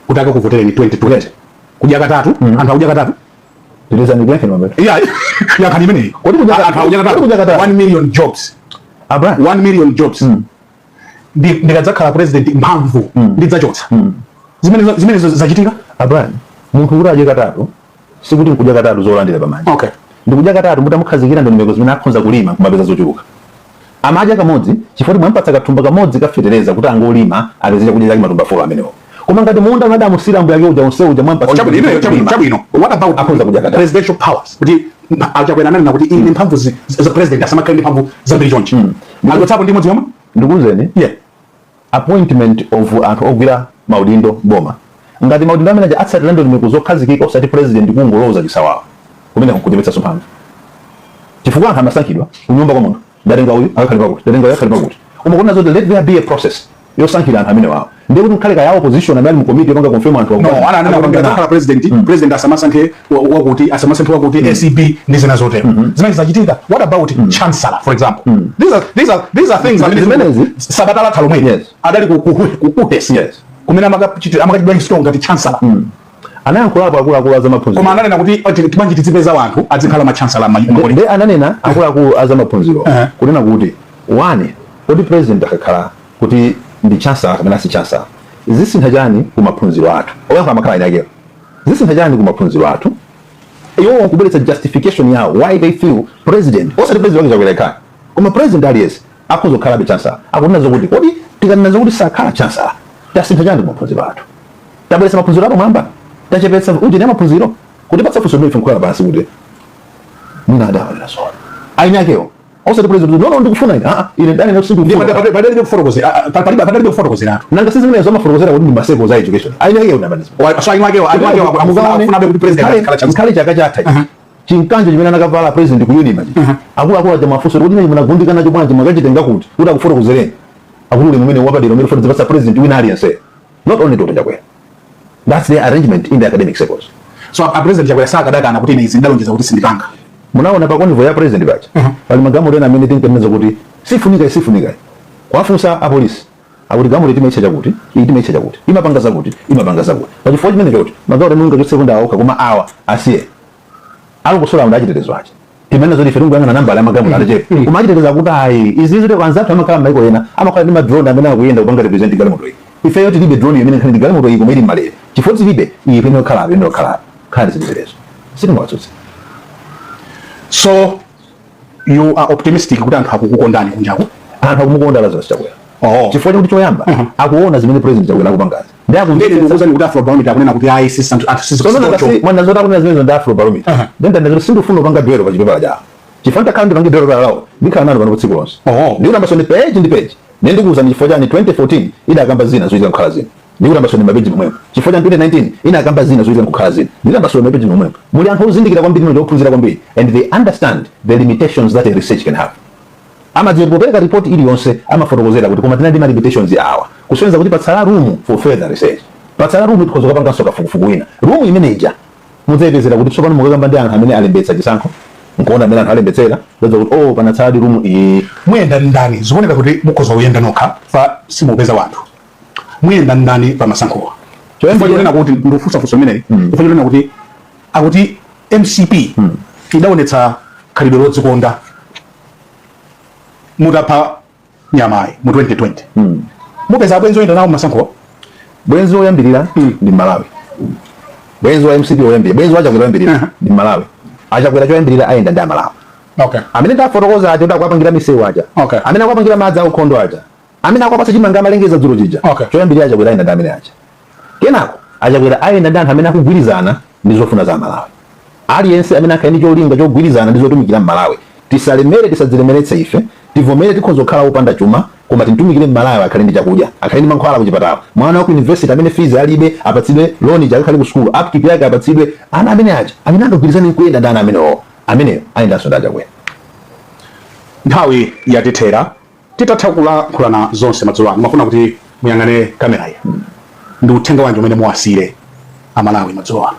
kuti akakuvotereni 2020, kudya katatu. Anthu akudya katatu? Tilizani kuyankheni mabeta. Iya, yakhani imeneyi. Kodi kudya Anthu akudya Kodi kudya katatu? katatu? 1 million jobs. Abra. 1 million jobs. Ndikadzakhala president mphamvu ndidzachotsa zimenezo, zimenezo zachitika? Abraham, munthu kuti adye katatu sikuti nkudya katatu zolandira pamanja. Ndikudya katatu mutamukhazikira ndondomeko zimene akhonza kulima kumapeza zochuluka. Amadya kamodzi chifukwa mwampatsa kathumba kamodzi kafetereza kuti angolima apeze chakudya chake, matumba 4 amenewo. Koma ngati munda unadamusira ambuye ake uja onse uja mwampatsa Chabwino, imeneyo, chabwino, chabwino. What about Akhonza kudya katatu. presidential powers? Kuti aChakwera ananena kuti ine mphamvu za president asamakhale ndi mphamvu zambiri chonchi, achotsapo ndi imodzi yomwe. Ndikuwuzeni, appointment of anthu ogwira maudindo boma, ngati maudindo amene aja atsatira ndondomeko zokhazikika, osati president kungoloza chisawawa, kumene kukuchepetsa mphamvu, chifukwa anthu amasankhidwa kunyumba kwa munthu: ndatenga uyu akakhale pakuti, ndatenga uyu akakhale pakuti. Umakuona zoti let there be a process yosankhira anthu amene wawo, ndiye kuti nkhale kaya opposition amene ali mu committee yopanga confirm anthu. No, ananena kuti ngati president, president asamasankhe wakuti, asamasankhe wakuti, ACB ndi zina zotero zimene zachitika. What about chancellor, for example? These are things amene Zimenezi- sabata latha lomwe adali ku KUHeS kumene amakachitidwa install ngati chancellor. Anayankhulapo akuluakulu azamaphunziro. Koma ananena kuti timanji tizipeza wanthu azikhala ma chancellor ma Nde ananena akuluakulu azamaphunziro kunena kuti, one, kodi president akakhala kuti ndi chancellor kapena si chancellor, zisintha chani ku maphunziro athu? Oyankha amakhala ine akewo, zisintha chani ku maphunziro athu? Iwo nkubweretsa justification yawo why they feel president, osati president wake Chakwera yekhayo, koma president aliyense akhoza kukhalabe chancellor. Akunena zokuti kodi tikanena zokuti sakhala chancellor, tasintha chani ku maphunziro athu? Tabweretsa maphunziro apamwamba? Tachepetsa ujeni maphunziro? Kutipatsa funso ife nkukhala pansi kuti mwina adawanena zona aini akewo, osati president. No, ndikufuna ine, ah, ine ndani Ndi palibe kufotokozeratu. Nanga si zimenezo amafotokozera kuti ndi maseko za education, aini akewo ndamanizo. So aini akewo akufuna kuti president azikhala chancellor. Mkhale chaka chatha chinkanjo chimene anakavala president ku UNIMA, akuluakulu aja mafunso kuti ine munagundika nacho bwanji, mwakachitenga kuti? Kuti akufotokozereni, akuti uli mumene wapadera umene ufuna zipatsa president wina aliyense, not only Dr. Chakwera. That's their arrangement in the academic circles. So a president Chakwera sakadakana kuti ine izi ndalonjeza kuti sindipanga? Munaona pa convoy ya president paja pali magalimoto ena amene tinkanena kuti sifunika, sifunika. Kwafunsa apolisi, akuti galimoto timaitcha chakuti, iyi timaitcha chakuti, imapanga zakuti, imapanga zakuti. Pachifukwa chimene choti magalimoto amene ungachotsepo ndi aokha, koma awa asiye. Alongosola ndi achitetezo aja. Timanena zoti ife tikuyang'ana nambala ya magalimoto atachepa, koma achitetezo akuti ayi, izi ziti anzathu amakhala m'maiko ena amakhala ndi ma drone amene akuyenda kupanga represent galimoto iyi. Ifeyo tilibe drone imene nkhani ndi galimoto iyi, koma ili m'malere chifukwa tilibe iyi, imene yokhalapo, imene yokhalapo khali zitetezo sitingawatsutse. So you are optimistic kuti anthu akukukondani kunjaku? Anthu akumukonda Lazarus Chakwera chifukwa chakuti choyamba akuona zimene president Chakwera akupangazi ndi Ndene akumvetsetsa. Ndikuwuzani kuti Afrobarometer akunena kuti ayi, sisi anthu sisi. Tsono ngati mwana zoti akunena zimenezo ndi Afrobarometer, then ndandazoti sindifuna kupanga dwell pa chipepala chawo, chifukwa ndakhala ndipange dwell pala lawo, ndikhala nalo pano pa tsiku lonse. Ndikutambasoni page ndi page, ne ndikuwuzani chifukwa chani 2014 idakamba zina, zochitika kukhala zina. Ndikutambasoni mapeji momwemo chifukwa chani 2019 inakamba zina, zochitika kukhala zina. Ndikutambasoni mapeji momwemo. Muli anthu ozindikira kwambiri ndi ophunzira kwambiri, and they understand the limitations that a research can have. Amadziwa kuti popereka report iliyonse amafotokozera kuti koma tinali ndi ma limitations awa, kusonyeza kuti patsala room for further research, patsala room tikhoza kukapanganso kafukufuku wina. Room imene ija mudzayipezera kuti tsopano mukakamba ndi anthu amene alembetsa chisankho, nkuona amene anthu alembetsera, zadza kuti oh, panatsala room iyi. Muyenda ndani? Zikuoneka kuti mukhoza kuyenda nokha fa simupeza wanthu. Muyenda ndani pa masankhowa? Chifukwa chonena kuti ndikufunsafunsa imeneyi, chifukwa chonena kuti akuti MCP idaonetsa khalidwe lodzikonda mutapha nyamayi mu 2020. Mupeza abwenzi oyenda nawo masankhowa? Bwenzi woyambirira ndi Malawi. Bwenzi wa MCP woyambirira, bwenzi wa Chakwera woyambirira ndi Malawi. Achakwera choyambirira ayenda ndi Amalawi amene ndafotokoza aja kuti akuwapangira misewu aja, amene akuwapangira madzi aukhondo aja, amene akuwapatsa chimanga amalengeza dzulo chija. Choyambirira Achakwera ayenda ndi amene aja. Kenako Achakwera ayenda ndi anthu amene akugwirizana ndi zofuna za Malawi. Aliyense amene akhale ndi cholinga chogwirizana ndi zotumikira Mmalawi. Tisalemere, tisadzilemeretse ife. Tivomere tikhoza kukhala wopanda chuma, koma timtumikire Mmalawi, akhale ndi chakudya, akhale ndi mankhwala kuchipatala, mwana wa ku university amene fees alibe apatsidwe loan ija akakhale ku school, upkeep yake apatsidwe. Ana amene aja amene angagwirizane kuyenda ndi ana amenewo, ameneyo ayendanso ndi Achakwera. Nthawi yatithera. Titatha kulankhulana zonse madzulo ano, mafuna kuti muyang'ane kamera iyi, ndi uthenga wanji umene muwasiyire Amalawi madzulo ano?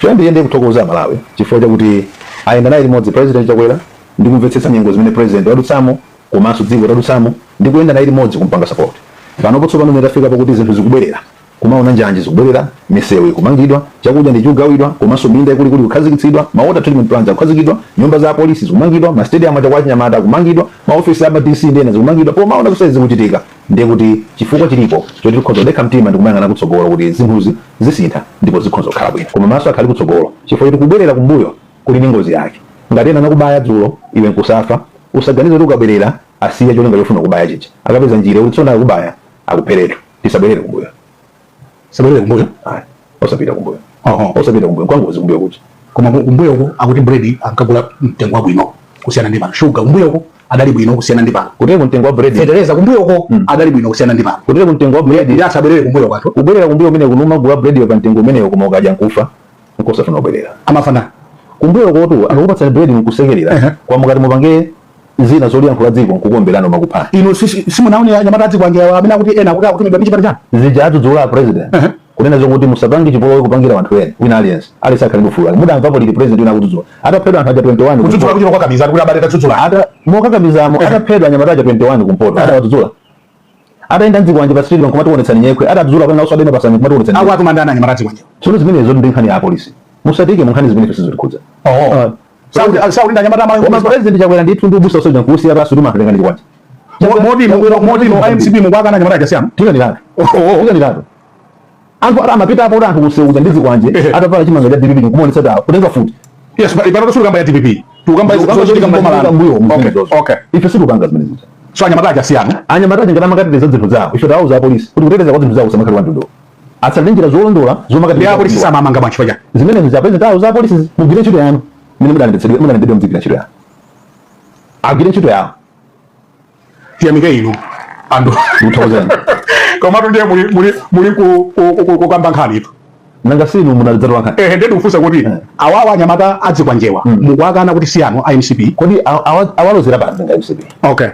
Choyambirira ndiye kuthokoza Amalawi chifukwa chakuti ayenda naye limodzi President Chakwera ndi kumvetsetsa nyengo zimene president wadutsamo komanso dziko ladutsamo, ndi kuyenda naye limodzi kumpanga support. Panopo tsopano mene tafika pakuti zinthu zikubwerera, kumaona njanji zikubwerera, misewu ikumangidwa, chakudya ndi chikugawidwa, komanso minda ikuluikulu ikukhazikitsidwa, ma water treatment plants akukhazikidwa, nyumba za apolisi zikumangidwa, ma stadium aja kwa achinyamata akumangidwa, maofisi ama DC ndi ena zikumangidwa. Pomaona zonse zikuchitika, ndiye kuti chifukwa chilipo choti tikhoza kudekha mtima ndi kumayang'ana kutsogolo kuti zinthuzi zisintha ndipo zikhoza kukhala bwino. Koma maso akhale kutsogolo, chifukwa choti kubwerera kumbuyo kuli ndi ngozi yake. Ngati ena anakubaya dzulo iwe nkusafa, usaganize kuti ukabwerera asiya cholinga chofuna kubaya chicha, akapeza njira kuti tsono akubaya akupheretu. Tisabwerere kumbuyo. Sabwerere kumbuyo. Ayi, osapita kumbuyo. Oho. Osapita kumbuyo, kwangozi kumbuyo kuti. Koma kumbuyoko akuti bread ankagula mtengo wabwino kusiyana ndi pano, shuga kumbuyoko adali bwino kusiyana ndi pano. Kutere mtengo wa bread. Fetereza kumbuyoko adali bwino kusiyana ndi pano. Kutere mtengo wa bread. Ndi asabwerere kumbuyo kwathu. Kubwerera kumbuyo umene kunumagula bread pa mtengo umeneyo, koma ukadya nkufa, nkosafuna kubwerera. Amafana. Kumbuyo kotu akakupatsani bread nkusekerera, kwa mukati mupange zina zoliyankhula dziko nkukomberano makuphani. Inu simunaone anyamata adzikwanje amene akuti ena akuti akutumidwa ndi chipani chanu? Zija adzudzula president kunena zokuti musapange chipolowe kupangira anthu ena, wina aliyense aliyense akhale ndi ufulu wake. Mudamvapo lili president wina akudzudzula ataphedwa anthu aja 21? Kudzudzula kuchita kwakamiza kuti abale tadzudzula. Ata mokakamizamo ataphedwa anyamata aja 21 kumpoto, atawadzudzula atayenda mdzikwanje pa street nkumationetsani nyekhwe, atadzudzula pana naso adena pasani nkumationetsani. Aku atumandana anyamata adzikwanje. Tsono zimenezo ndi nkhani ya apolisi, musatike mu nkhani zimene sizotikhudza. Oho. Sauti ndi anyamata Koma amayi. President Chakwera ndithu ndi ubusa usoja nkuusiya pasi kuti mafelengani chikwanje. Moti MCP mukwakana anyamata achasiyana. Tikaniratu, tikaniratu. Anthu ata amapita apo kuti anthu kuseuza ndi zikwanje atavala chimanga cha DPP nkumaonetsa kuti kutenga futi. Yes, but pano tosulu kamba ya DPP, tukamba zochitika mboma lanu. Mbuyo. Okay. Ife situpanga zimene zija. So anyamata achasiyana. Anyamata ngati amakateteza zinthu zawo, ife tawauza apolisi kuti kuteteza kwa zinthu zawo samakhale kwa atsatire njira zolondola. Ndi Zomakateteza apolisi samamanga bwanji paja? Zimene zija president awauza apolisi, mugwire ntchito yanu mene mudalembedwa, muzigwira ntchito yanu, agwire ntchito yawo. Tiyamike inu anthu. Ndikuthokozeni. Komatu ndiye muli kukamba nkhani itu. Nanga sinu munadzatola nkhani? Ehe, ndiye ndikufunsa kuti awawa anyamata adzikwanjewa mukuwakana kuti siyanu a MCP? Kodi awalozera pati nga MCP? Okay.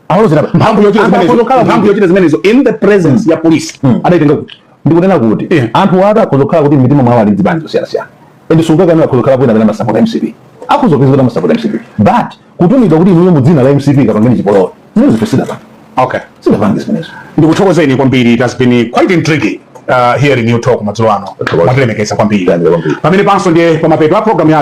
Awalozera pati? Mphamvu yochita zimenezo, mphamvu yochita zimenezo in the presence ya police adaitenga kuti? Ndikunena kuti anthu atu akhoza kukhala kuti mitima mwawo ali ndi zosiyanasiyana, and sungakani akhoza kukhala kwina amene amasapota MCP, akhoza kupeza kuti amasapota MCP, but kutumidwa kuti inuyo mu dzina la MCP kapangeni chipolowe, zimenezo ife sidapanga. Sidapange zimenezo. Ndikuthokozeni kwambiri. It has been quite intriguing hearing you talk madzulo ano. Thokoza. Mwatilemekeza kwambiri. Thank you kwambiri. Pamene panso ndiye pamapeto a program yathu.